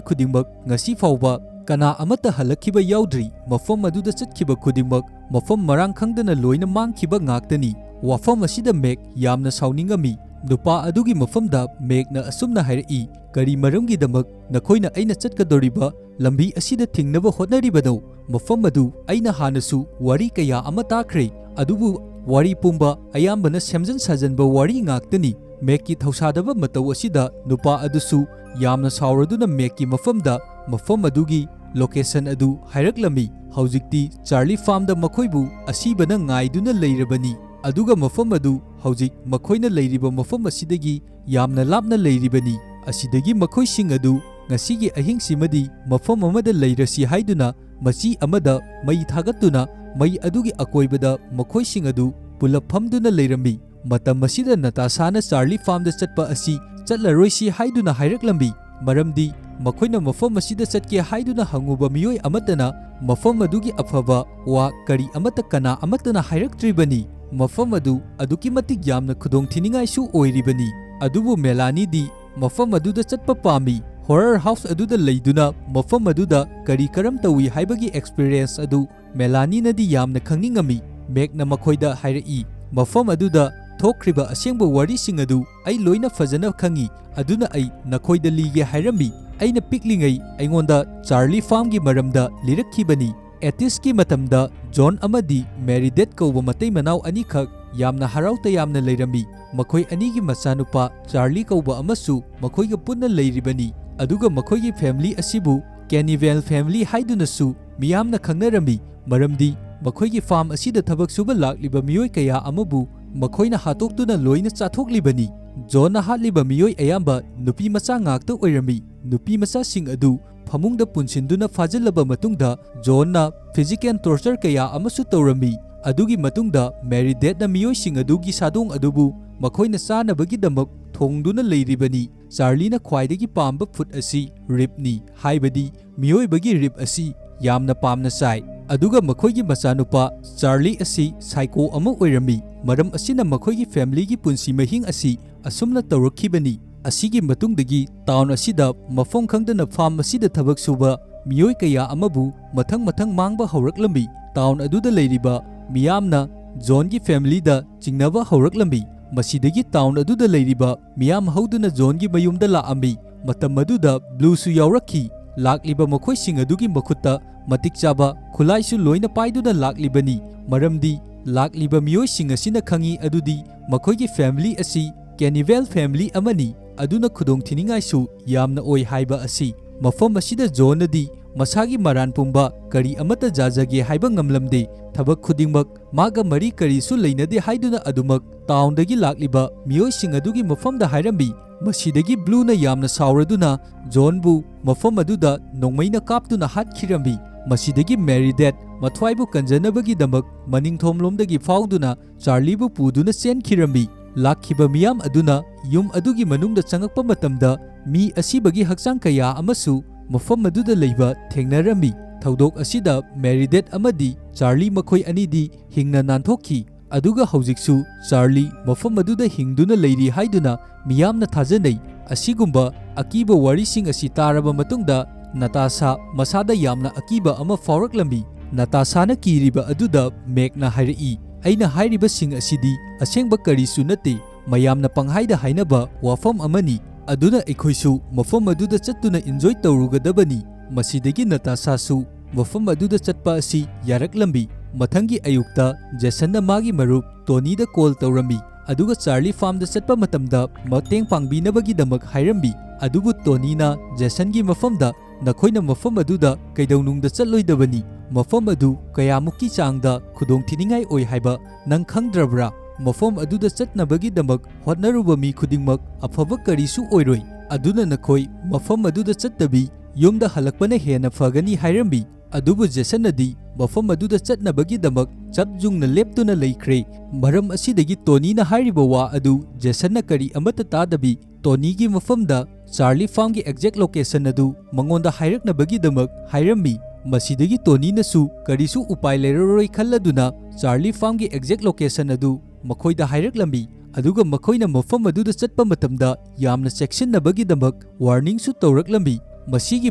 ꯈꯨꯗꯤꯡꯃꯛ ꯉꯁꯤ ꯐꯥꯎꯕ ꯀꯅꯥ ꯑꯃꯠꯇ ꯍꯜꯂꯛꯈꯤꯕ ꯌꯥꯎꯗ꯭ꯔꯤ꯫ ꯃꯐꯝ ꯑꯗꯨꯗ ꯆꯠꯈꯤꯕ ꯈꯨꯗꯤꯡꯃꯛ ꯃꯐꯝ ꯃꯔꯥꯡ ꯈꯪꯗꯅ ꯂꯣꯏꯅ ꯃꯥꯡꯈꯤꯕ ꯉꯥꯛꯇꯅꯤ꯫" ꯋꯥꯐꯝ ꯑꯁꯤꯗ ꯃꯦꯛ ꯌꯥꯝꯅ ꯁꯥꯎꯅꯤꯡꯉꯝꯃꯤ꯫ ꯅꯨꯄꯥ ꯑꯗꯨꯒꯤ ꯃꯐꯝꯗ ꯃꯦꯛꯅ ꯑꯁꯨꯝꯅ ꯍꯥꯏꯔꯛꯏ, "ꯀꯔꯤ ꯃꯔꯝꯒꯤꯗꯃꯛ ꯅꯈꯣꯏꯅ ꯑꯩꯅ ꯆꯠꯀꯗꯧꯔꯤꯕ ꯂꯝꯕꯤ ꯑꯁꯤꯗ ꯊꯤꯡꯅꯕ ꯍꯣꯠꯅꯔꯤꯕꯅꯣ? ꯃꯐꯝ ꯑꯗꯨ ꯑꯩꯅ ꯍꯥꯟꯅꯁꯨ ꯋꯥꯔꯤ ꯀꯌꯥ ꯑꯃ ꯇꯥꯈ꯭ꯔꯦ, ꯑꯗꯨꯕꯨ ꯋꯥꯔꯤ ꯄꯨꯝꯕ ꯑꯌꯥꯝꯕꯅ ꯁꯦꯝꯖꯤꯟ ꯁꯥꯖꯤꯟꯕ ꯋꯥꯔꯤ ꯉꯥꯛꯇꯅꯤ꯫" ꯃꯦꯛꯀꯤ ꯊꯧꯁꯥꯗꯕ ꯃꯇꯧ ꯑꯁꯤꯗ ꯅꯨꯄꯥ ꯑꯗꯨꯁꯨ ꯌꯥꯝꯅ ꯁꯥꯎꯔꯗꯨꯅ ꯃꯦꯛꯀꯤ ꯃꯐꯝꯗ ꯃꯐꯝ ꯑꯗꯨꯒꯤ ꯂꯣꯀꯦꯁꯟ ꯑꯗꯨ ꯍꯥꯏꯔꯛꯂꯝꯃꯤ꯫ ꯍꯧꯖꯤꯛꯇꯤ ꯆꯥꯔꯂꯤ ꯐꯥꯔꯝꯗ ꯃꯈꯣꯏꯕꯨ ꯑꯁꯤꯕꯅ ꯉꯥꯏꯗꯨꯅ ꯂꯩꯔꯕꯅꯤ, ꯑꯗꯨꯒ ꯃꯐꯝ ꯑꯗꯨ ꯍꯧꯖꯤꯛ ꯃꯈꯣꯏꯅ ꯂꯩꯔꯤꯕ ꯃꯐꯝ ꯑꯁꯤꯗꯒꯤ ꯌꯥꯝꯅ ꯂꯥꯞꯅ ꯂꯩꯔꯤꯕꯅꯤ꯫ ꯑꯁꯤꯗꯒꯤ ꯃꯈꯣꯏꯁꯤꯡ ꯑꯗꯨ ꯉꯁꯤꯒꯤ ꯑꯍꯤꯡꯁꯤꯃꯗꯤ ꯃꯐꯝ ꯑꯃꯗ ꯂꯩꯔꯁꯤ ꯍꯥꯏꯗꯨꯅ ꯃꯆꯤ ꯑꯃꯗ ꯃꯩ ꯊꯥꯒꯠꯇꯨꯅ ꯃꯩ ꯑꯗꯨꯒꯤ ꯑꯀꯣꯏꯕꯗ ꯃꯈꯣꯏꯁꯤꯡ ꯑꯗꯨ ꯄꯨꯂꯞ ꯐꯝꯗꯨꯅ ꯂꯩꯔꯝꯃꯤ꯫ ꯃꯇꯝ ꯑꯁꯤꯗ ꯅꯇꯥꯁꯥꯅ ꯆꯥꯔꯂꯤ ꯐꯥꯔꯝꯗ ꯆꯠꯄ ꯑꯁꯤ ꯆꯠꯂꯔꯣꯏꯁꯤ ꯍꯥꯏꯗꯨꯅ ꯍꯥꯏꯔꯛꯂꯝꯃꯤ, ꯃꯔꯝꯗꯤ ꯃꯈꯣꯏꯅ ꯃꯐꯝ ꯑꯁꯤꯗ ꯆꯠꯀꯦ ꯍꯥꯏꯗꯨꯅ ꯍꯪꯉꯨꯕ ꯃꯤꯑꯣꯏ ꯑꯃꯠꯇꯅ ꯃꯐꯝ ꯑꯗꯨꯒꯤ ꯑꯐꯕ ꯋꯥ ꯀꯔꯤ ꯑꯃꯠꯇ ꯀꯅꯥ ꯑꯃꯠꯇꯅ ꯍꯥꯏꯔꯛꯇ꯭ꯔꯤꯕꯅꯤ꯫ ꯃꯐꯝ ꯑꯗꯨ ꯑꯗꯨꯛꯀꯤ ꯃꯇꯤꯛ ꯌꯥꯝꯅ ꯈꯨꯗꯣꯡꯊꯤꯅꯤꯡꯉꯥꯏꯁꯨ ꯑꯣꯏꯔꯤꯕꯅꯤ꯫ ꯑꯗꯨꯕꯨ ꯃꯦꯂꯥꯅꯤꯗꯤ ꯃꯐꯝ ꯑꯗꯨꯗ ꯆꯠꯄ ꯄꯥꯝꯃꯤ꯫ ꯍꯣꯔꯔ ꯍꯥꯎꯁ ꯑꯗꯨꯗ ꯂꯩꯗꯨꯅ ꯃꯐꯝ ꯑꯗꯨꯗ ꯀꯔꯤ ꯀꯔꯝ ꯇꯧꯏ ꯍꯥꯏꯕꯒꯤ ꯑꯦꯛꯁꯄꯤꯔꯤꯌꯦꯟꯁ ꯑꯗꯨ ꯃꯦꯂꯥꯅꯤꯅꯗꯤ ꯌꯥꯝꯅ ꯈꯪꯅꯤꯡꯉꯝꯃꯤ꯫ ꯃꯦꯛꯅ ꯃꯈꯣꯏꯗ ꯍꯥꯏꯔꯛꯏ, "ꯃꯐꯝ ꯑꯗꯨꯗ ꯊꯣꯛꯈ꯭ꯔꯤꯕ ꯑꯁꯦꯡꯕ ꯋꯥꯔꯤꯁꯤꯡ ꯑꯗꯨ ꯑꯩ ꯂꯣꯏꯅ ꯐꯖꯅ ꯈꯪꯏ, ꯑꯗꯨꯅ ꯑꯩ ꯅꯈꯣꯏꯗ ꯂꯤꯒꯦ" ꯍꯥꯏꯔꯝꯃꯤ꯫ ꯑꯩꯅ ꯄꯤꯛꯂꯤꯉꯩ ꯑꯩꯉꯣꯟꯗ ꯆꯥꯔꯂꯤ ꯐꯥꯝꯒꯤ ꯃꯔꯝꯗ ꯂꯤꯔꯛꯈꯤꯕꯅꯤ꯫ ꯑꯦꯇꯤꯁꯀꯤ ꯃꯇꯝꯗ ꯖꯣꯟ ꯑꯃꯗꯤ ꯃꯦꯔꯤꯗꯦꯠ ꯀꯧꯕ ꯃꯇꯩ ꯃꯅꯥꯎ ꯑꯅꯤꯈꯛ ꯌꯥꯝꯅ ꯍꯔꯥꯎ ꯇꯌꯥꯝꯅ ꯂꯩꯔꯝꯃꯤ꯫ ꯃꯈꯣꯏ ꯑꯅꯤꯒꯤ ꯃꯆꯥꯅꯨꯄꯥ ꯆꯥꯔꯂꯤ ꯀꯧꯕ ꯑꯃꯁꯨ ꯃꯈꯣꯏꯒ ꯄꯨꯟꯅ ꯂꯩꯔꯤꯕꯅꯤ꯫ ꯑꯗꯨꯒ ꯃꯈꯣꯏꯒꯤ ꯐꯦꯃꯤꯂꯤ ꯑꯁꯤꯕꯨ ꯀꯦꯅꯤꯕꯦꯜ ꯐꯦꯃꯤꯂꯤ ꯍꯥꯏꯗꯨꯅꯁꯨ ꯃꯤꯌꯥꯝꯅ ꯈꯪꯅꯔꯝꯃꯤ, ꯃꯔꯝꯗꯤ ꯃꯈꯣꯏꯒꯤ ꯐꯥꯔꯝ ꯑꯁꯤꯗ ꯊꯕꯛ ꯁꯨꯕ ꯂꯥꯛꯂꯤꯕ ꯃꯤꯑꯣꯏ ꯀꯌꯥ ꯑꯃꯕꯨ ꯃꯈꯣꯏꯅ ꯍꯥꯠꯇꯣꯛꯇꯨꯅ ꯂꯣꯏꯅ ꯆꯥꯊꯣꯛꯂꯤꯕꯅꯤ꯫ ꯖꯣꯟꯅ ꯍꯥꯠꯂꯤꯕ ꯃꯤꯑꯣꯏ ꯑꯌꯥꯝꯕ ꯅꯨꯄꯤ ꯃꯆꯥ ꯉꯥꯛꯇ ꯑꯣꯏꯔꯝꯃꯤ꯫ ꯅꯨꯄꯤ ꯃꯆꯥꯁꯤꯡ ꯑꯗꯨ ꯐꯃꯨꯡꯗ ꯄꯨꯟꯁꯤꯟꯗꯨꯅ ꯐꯥꯖꯤꯜꯂꯕ ꯃꯇꯨꯡꯗ, ꯖꯣꯟꯅ ꯐꯤꯖꯤꯀꯦꯜ ꯇꯣꯔꯆꯔ ꯀꯌꯥ ꯑꯃꯁꯨ ꯇꯧꯔꯝꯃꯤ꯫ ꯑꯗꯨꯒꯤ ꯃꯇꯨꯡꯗ ꯃꯦꯔꯤꯗꯦꯠꯅ ꯃꯤꯑꯣꯏꯁꯤꯡ ꯑꯗꯨꯒꯤ ꯁꯥꯗꯣꯡ ꯑꯗꯨꯕꯨ ꯃꯈꯣꯏꯅ ꯆꯥꯅꯕꯒꯤꯗꯃꯛ ꯊꯣꯡꯗꯨꯅ ꯂꯩꯔꯤꯕꯅꯤ꯫ ꯆꯥꯔꯂꯤꯅ ꯈ꯭ꯋꯥꯏꯗꯒꯤ ꯄꯥꯝꯕ ꯐꯨꯗ ꯑꯁꯤ ꯔꯤꯞꯅꯤ, ꯍꯥꯏꯕꯗꯤ ꯃꯤꯑꯣꯏꯕꯒꯤ ꯔꯤꯞ ꯑꯁꯤ ꯌꯥꯝꯅ ꯄꯥꯝꯅ ꯆꯥꯏ꯫ ꯑꯗꯨꯒ ꯃꯈꯣꯏꯒꯤ ꯃꯆꯥꯅꯨꯄꯥ ꯆꯥꯔꯂꯤ ꯑꯁꯤ ꯁꯥꯏꯀꯣ ꯑꯃ ꯑꯣꯏꯔꯝꯃꯤ꯫ ꯃꯔꯝ ꯑꯁꯤꯅ ꯃꯈꯣꯏꯒꯤ ꯐꯦꯃꯤꯂꯤꯒꯤ ꯄꯨꯟꯁꯤ ꯃꯍꯤꯡ ꯑꯁꯤ ꯑꯁꯨꯝꯅ ꯇꯧꯔꯛꯈꯤꯕꯅꯤ꯫ ꯑꯁꯤꯒꯤ ꯃꯇꯨꯡꯗꯒꯤ ꯇꯥꯎꯟ ꯑꯁꯤꯗ ꯃꯐꯝ ꯈꯪꯗꯅ ꯐꯥꯔꯝ ꯑꯁꯤꯗ ꯊꯕꯛ ꯁꯨꯕ ꯃꯤꯑꯣꯏ ꯀꯌꯥ ꯑꯃꯕꯨ ꯃꯊꯪ ꯃꯊꯪ ꯃꯥꯡꯕ ꯍꯧꯔꯛꯂꯝꯃꯤ꯫ ꯇꯥꯎꯟ ꯑꯗꯨꯗ ꯂꯩꯔꯤꯕ ꯃꯤꯌꯥꯝꯅ ꯖꯣꯟꯒꯤ ꯐꯦꯃꯤꯂꯤꯗ ꯆꯤꯡꯅꯕ ꯍꯧꯔꯛꯂꯝꯃꯤ꯫ ꯃꯁꯤꯗꯒꯤ ꯇꯥꯎꯟ ꯑꯗꯨꯗ ꯂꯩꯔꯤꯕ ꯃꯤꯌꯥꯝ ꯍꯧꯗꯨꯅ ꯖꯣꯟꯒꯤ ꯃꯌꯨꯝꯗ ꯂꯥꯛꯑꯝꯃꯤ꯫ ꯃꯇꯝ ꯑꯗꯨꯗ ꯕ꯭ꯂꯨꯁꯨ ꯌꯥꯎꯔꯛꯈꯤ꯫ ꯂꯥꯛꯂꯤꯕ ꯃꯈꯣꯏꯁꯤꯡ ꯑꯗꯨꯒꯤ ꯃꯈꯨꯠꯇ ꯃꯇꯤꯛ ꯆꯥꯕ ꯈꯨꯠꯂꯥꯏꯁꯨ ꯂꯣꯏꯅ ꯄꯥꯏꯗꯨꯅ ꯂꯥꯛꯂꯤꯕꯅꯤ, ꯃꯔꯝꯗꯤ ꯂꯥꯛꯂꯤꯕ ꯃꯤꯑꯣꯏꯁꯤꯡ ꯑꯁꯤꯅ ꯈꯪꯏ ꯑꯗꯨꯗꯤ ꯃꯈꯣꯏꯒꯤ ꯐꯦꯃꯤꯂꯤ ꯑꯁꯤ ꯀꯦꯅꯤꯕꯦꯜ ꯐꯦꯃꯤꯂꯤ ꯑꯃꯅꯤ, ꯑꯗꯨꯅ ꯈꯨꯗꯣꯡꯊꯤꯅꯤꯡꯉꯥꯏꯁꯨ ꯌꯥꯝꯅ ꯑꯣꯏ ꯍꯥꯏꯕ ꯑꯁꯤ꯫ ꯃꯐꯝ ꯑꯁꯤꯗ ꯖꯣꯟꯅꯗꯤ ꯃꯁꯥꯒꯤ ꯃꯔꯥꯟ ꯄꯨꯝꯕ ꯀꯔꯤ ꯑꯃꯠꯇ ꯆꯥꯖꯒꯦ ꯍꯥꯏꯕ ꯉꯝꯂꯝꯗꯦ꯫ ꯊꯕꯛ ꯈꯨꯗꯤꯡꯃꯛ ꯃꯥꯒ ꯃꯔꯤ ꯀꯔꯤꯁꯨ ꯂꯩꯅꯗꯦ ꯍꯥꯏꯗꯨꯅ ꯑꯗꯨꯃꯛ ꯇꯥꯎꯟꯗꯒꯤ ꯂꯥꯛꯂꯤꯕ ꯃꯤꯑꯣꯏꯁꯤꯡ ꯑꯗꯨꯒꯤ ꯃꯐꯝꯗ ꯍꯥꯏꯔꯝꯃꯤ꯫ ꯃꯁꯤꯗꯒꯤ ꯕ꯭ꯂꯨꯅ ꯌꯥꯝꯅ ꯁꯥꯎꯔꯗꯨꯅ ꯖꯣꯟꯕꯨ ꯃꯐꯝ ꯑꯗꯨꯗ ꯅꯣꯡꯃꯩꯅ ꯀꯥꯞꯇꯨꯅ ꯍꯥꯠꯈꯤꯔꯝꯃꯤ꯫ ꯃꯁꯤꯗꯒꯤ ꯃꯦꯔꯤꯗꯦꯠ ꯃꯊ꯭ꯋꯥꯏꯕꯨ ꯀꯟꯖꯅꯕꯒꯤꯗꯃꯛ ꯃꯅꯤꯡꯊꯣꯝꯂꯣꯝꯗꯒꯤ ꯐꯥꯎꯗꯨꯅ ꯆꯥꯔꯂꯤꯕꯨ ꯄꯨꯗꯨꯅ ꯆꯦꯟꯈꯤꯔꯝꯃꯤ꯫ ꯂꯥꯛꯈꯤꯕ ꯃꯤꯌꯥꯝ ꯑꯗꯨꯅ ꯌꯨꯝ ꯑꯗꯨꯒꯤ ꯃꯅꯨꯡꯗ ꯆꯪꯉꯛꯄ ꯃꯇꯝꯗ ꯃꯤ ꯑꯁꯤꯕꯒꯤ ꯍꯛꯆꯥꯡ ꯀꯌꯥ ꯑꯃꯁꯨ ꯃꯐꯝ ꯑꯗꯨꯗ ꯂꯩꯕ ꯊꯦꯡꯅꯔꯝꯃꯤ꯫ ꯊꯧꯗꯣꯛ ꯑꯁꯤꯗ ꯃꯦꯔꯤꯗꯦꯠ ꯑꯃꯗꯤ ꯆꯥꯔꯂꯤ ꯃꯈꯣꯏ ꯑꯅꯤꯗꯤ ꯍꯤꯡꯅ ꯅꯥꯟꯊꯣꯛꯈꯤ꯫ ꯑꯗꯨꯒ ꯍꯧꯖꯤꯛꯁꯨ ꯆꯥꯔꯂꯤ ꯃꯐꯝ ꯑꯗꯨꯗ ꯍꯤꯡꯗꯨꯅ ꯂꯩꯔꯤ ꯍꯥꯏꯗꯨꯅ ꯃꯤꯌꯥꯝꯅ ꯊꯥꯖꯅꯩ꯫ ꯑꯁꯤꯒꯨꯝꯕ ꯑꯀꯤꯕ ꯋꯥꯔꯤꯁꯤꯡ ꯑꯁꯤ ꯇꯥꯔꯕ ꯃꯇꯨꯡꯗ ꯅꯥꯇꯥꯁꯥ ꯃꯁꯥꯗ ꯌꯥꯝꯅ ꯑꯀꯤꯕ ꯑꯃ ꯐꯥꯎꯔꯛꯂꯝꯃꯤ꯫ ꯅꯥꯇꯥꯁꯥꯅ ꯀꯤꯔꯤꯕ ꯑꯗꯨꯗ ꯃꯦꯛꯅ ꯍꯥꯏꯔꯛꯏ, "ꯑꯩꯅ ꯍꯥꯏꯔꯤꯕꯁꯤꯡ ꯑꯁꯤꯗꯤ ꯑꯁꯦꯡꯕ ꯀꯔꯤꯁꯨ ꯅꯠꯇꯦ, ꯃꯌꯥꯝꯅ ꯄꯪꯍꯥꯏꯗ ꯍꯥꯏꯅꯕ ꯋꯥꯐꯝ ꯑꯃꯅꯤ꯫ ꯑꯗꯨꯅ ꯑꯩꯈꯣꯏꯁꯨ ꯃꯐꯝ ꯑꯗꯨꯗ ꯆꯠꯇꯨꯅ ꯏꯟꯖꯣꯏ ꯇꯧꯔꯨꯒꯗꯕꯅꯤ꯫" ꯃꯁꯤꯗꯒꯤ ꯅꯥꯇꯥꯁꯥꯁꯨ ꯃꯐꯝ ꯑꯗꯨꯗ ꯆꯠꯄ ꯑꯁꯤ ꯌꯥꯔꯛꯂꯝꯃꯤ꯫ ꯃꯊꯪꯒꯤ ꯑꯌꯨꯛꯇ ꯖꯦꯁꯟꯅ ꯃꯥꯒꯤ ꯃꯔꯨꯞ ꯇꯣꯅꯤꯗ ꯀꯣꯜ ꯇꯧꯔꯝꯃꯤ, ꯑꯗꯨꯒ ꯆꯥꯔꯂꯤ ꯐꯥꯔꯝꯗ ꯆꯠꯄ ꯃꯇꯝꯗ ꯃꯇꯦꯡ ꯄꯥꯡꯕꯤꯅꯕꯒꯤꯗꯃꯛ ꯍꯥꯏꯔꯝꯃꯤ꯫ ꯑꯗꯨꯕꯨ ꯇꯣꯅꯤꯅ ꯖꯦꯁꯟꯒꯤ ꯃꯐꯝꯗ, "ꯅꯈꯣꯏꯅ ꯃꯐꯝ ꯑꯗꯨꯗ ꯀꯩꯗꯧꯅꯨꯡꯗ ꯆꯠꯂꯣꯏꯗꯕꯅꯤ꯫ ꯃꯐꯝ ꯑꯗꯨ ꯀꯌꯥꯃꯨꯛꯀꯤ ꯆꯥꯡꯗ ꯈꯨꯗꯣꯡꯊꯤꯅꯤꯡꯉꯥꯏ ꯑꯣꯏ ꯍꯥꯏꯕ ꯅꯪ ꯈꯪꯗ꯭ꯔꯕ꯭ꯔꯥ? ꯃꯐꯝ ꯑꯗꯨꯗ ꯆꯠꯅꯕꯒꯤꯗꯃꯛ ꯍꯣꯠꯅꯔꯨꯕ ꯃꯤ ꯈꯨꯗꯤꯡꯃꯛ ꯑꯐꯕ ꯀꯔꯤꯁꯨ ꯑꯣꯏꯔꯣꯏ꯫ ꯑꯗꯨꯅ ꯅꯈꯣꯏ ꯃꯐꯝ ꯑꯗꯨꯗ ꯆꯠꯇꯕꯤ ꯌꯨꯝꯗ ꯍꯜꯂꯛꯄꯅ ꯍꯦꯟꯅ ꯐꯒꯅꯤ" ꯍꯥꯏꯔꯝꯃꯤ꯫ ꯑꯗꯨꯕꯨ ꯖꯦꯁꯟꯅꯗꯤ ꯃꯐꯝ ꯑꯗꯨꯗ ꯆꯠꯅꯕꯒꯤꯗꯃꯛ ꯆꯞ ꯌꯨꯡꯅ ꯂꯦꯞꯇꯨꯅ ꯂꯩꯈ꯭ꯔꯦ꯫ ꯃꯔꯝ ꯑꯁꯤꯗꯒꯤ ꯇꯣꯅꯤꯅ ꯍꯥꯏꯔꯤꯕ ꯋꯥ ꯑꯗꯨ ꯖꯦꯁꯟꯅ ꯀꯔꯤ ꯑꯃꯠꯇ ꯇꯥꯗꯕꯤ, ꯇꯣꯅꯤꯒꯤ ꯃꯐꯝꯗ ꯆꯥꯔꯂꯤ ꯐꯥꯔꯝꯒꯤ ꯑꯦꯛꯖꯦꯛ ꯂꯣꯀꯦꯁꯟ ꯑꯗꯨ ꯃꯉꯣꯟꯗ ꯍꯥꯏꯔꯛꯅꯕꯒꯤꯗꯃꯛ ꯍꯥꯏꯔꯝꯃꯤ꯫ ꯃꯁꯤꯗꯒꯤ ꯇꯣꯅꯤꯅꯁꯨ ꯀꯔꯤꯁꯨ ꯎꯄꯥꯏ ꯂꯩꯔꯔꯣꯏ ꯈꯜꯂꯗꯨꯅ ꯆꯥꯔꯂꯤ ꯐꯥꯔꯝꯒꯤ ꯑꯦꯛꯖꯦꯛ ꯂꯣꯀꯦꯁꯟ ꯑꯗꯨ ꯃꯈꯣꯏꯗ ꯍꯥꯏꯔꯛꯂꯝꯃꯤ꯫ ꯑꯗꯨꯒ ꯃꯈꯣꯏꯅ ꯃꯐꯝ ꯑꯗꯨꯗ ꯆꯠꯄ ꯃꯇꯝꯗ ꯌꯥꯝꯅ ꯆꯦꯛꯁꯤꯟꯅꯕꯒꯤꯗꯃꯛ ꯋꯥꯔꯅꯤꯡꯁꯨ ꯇꯧꯔꯛꯂꯝꯃꯤ꯫ ꯃꯁꯤꯒꯤ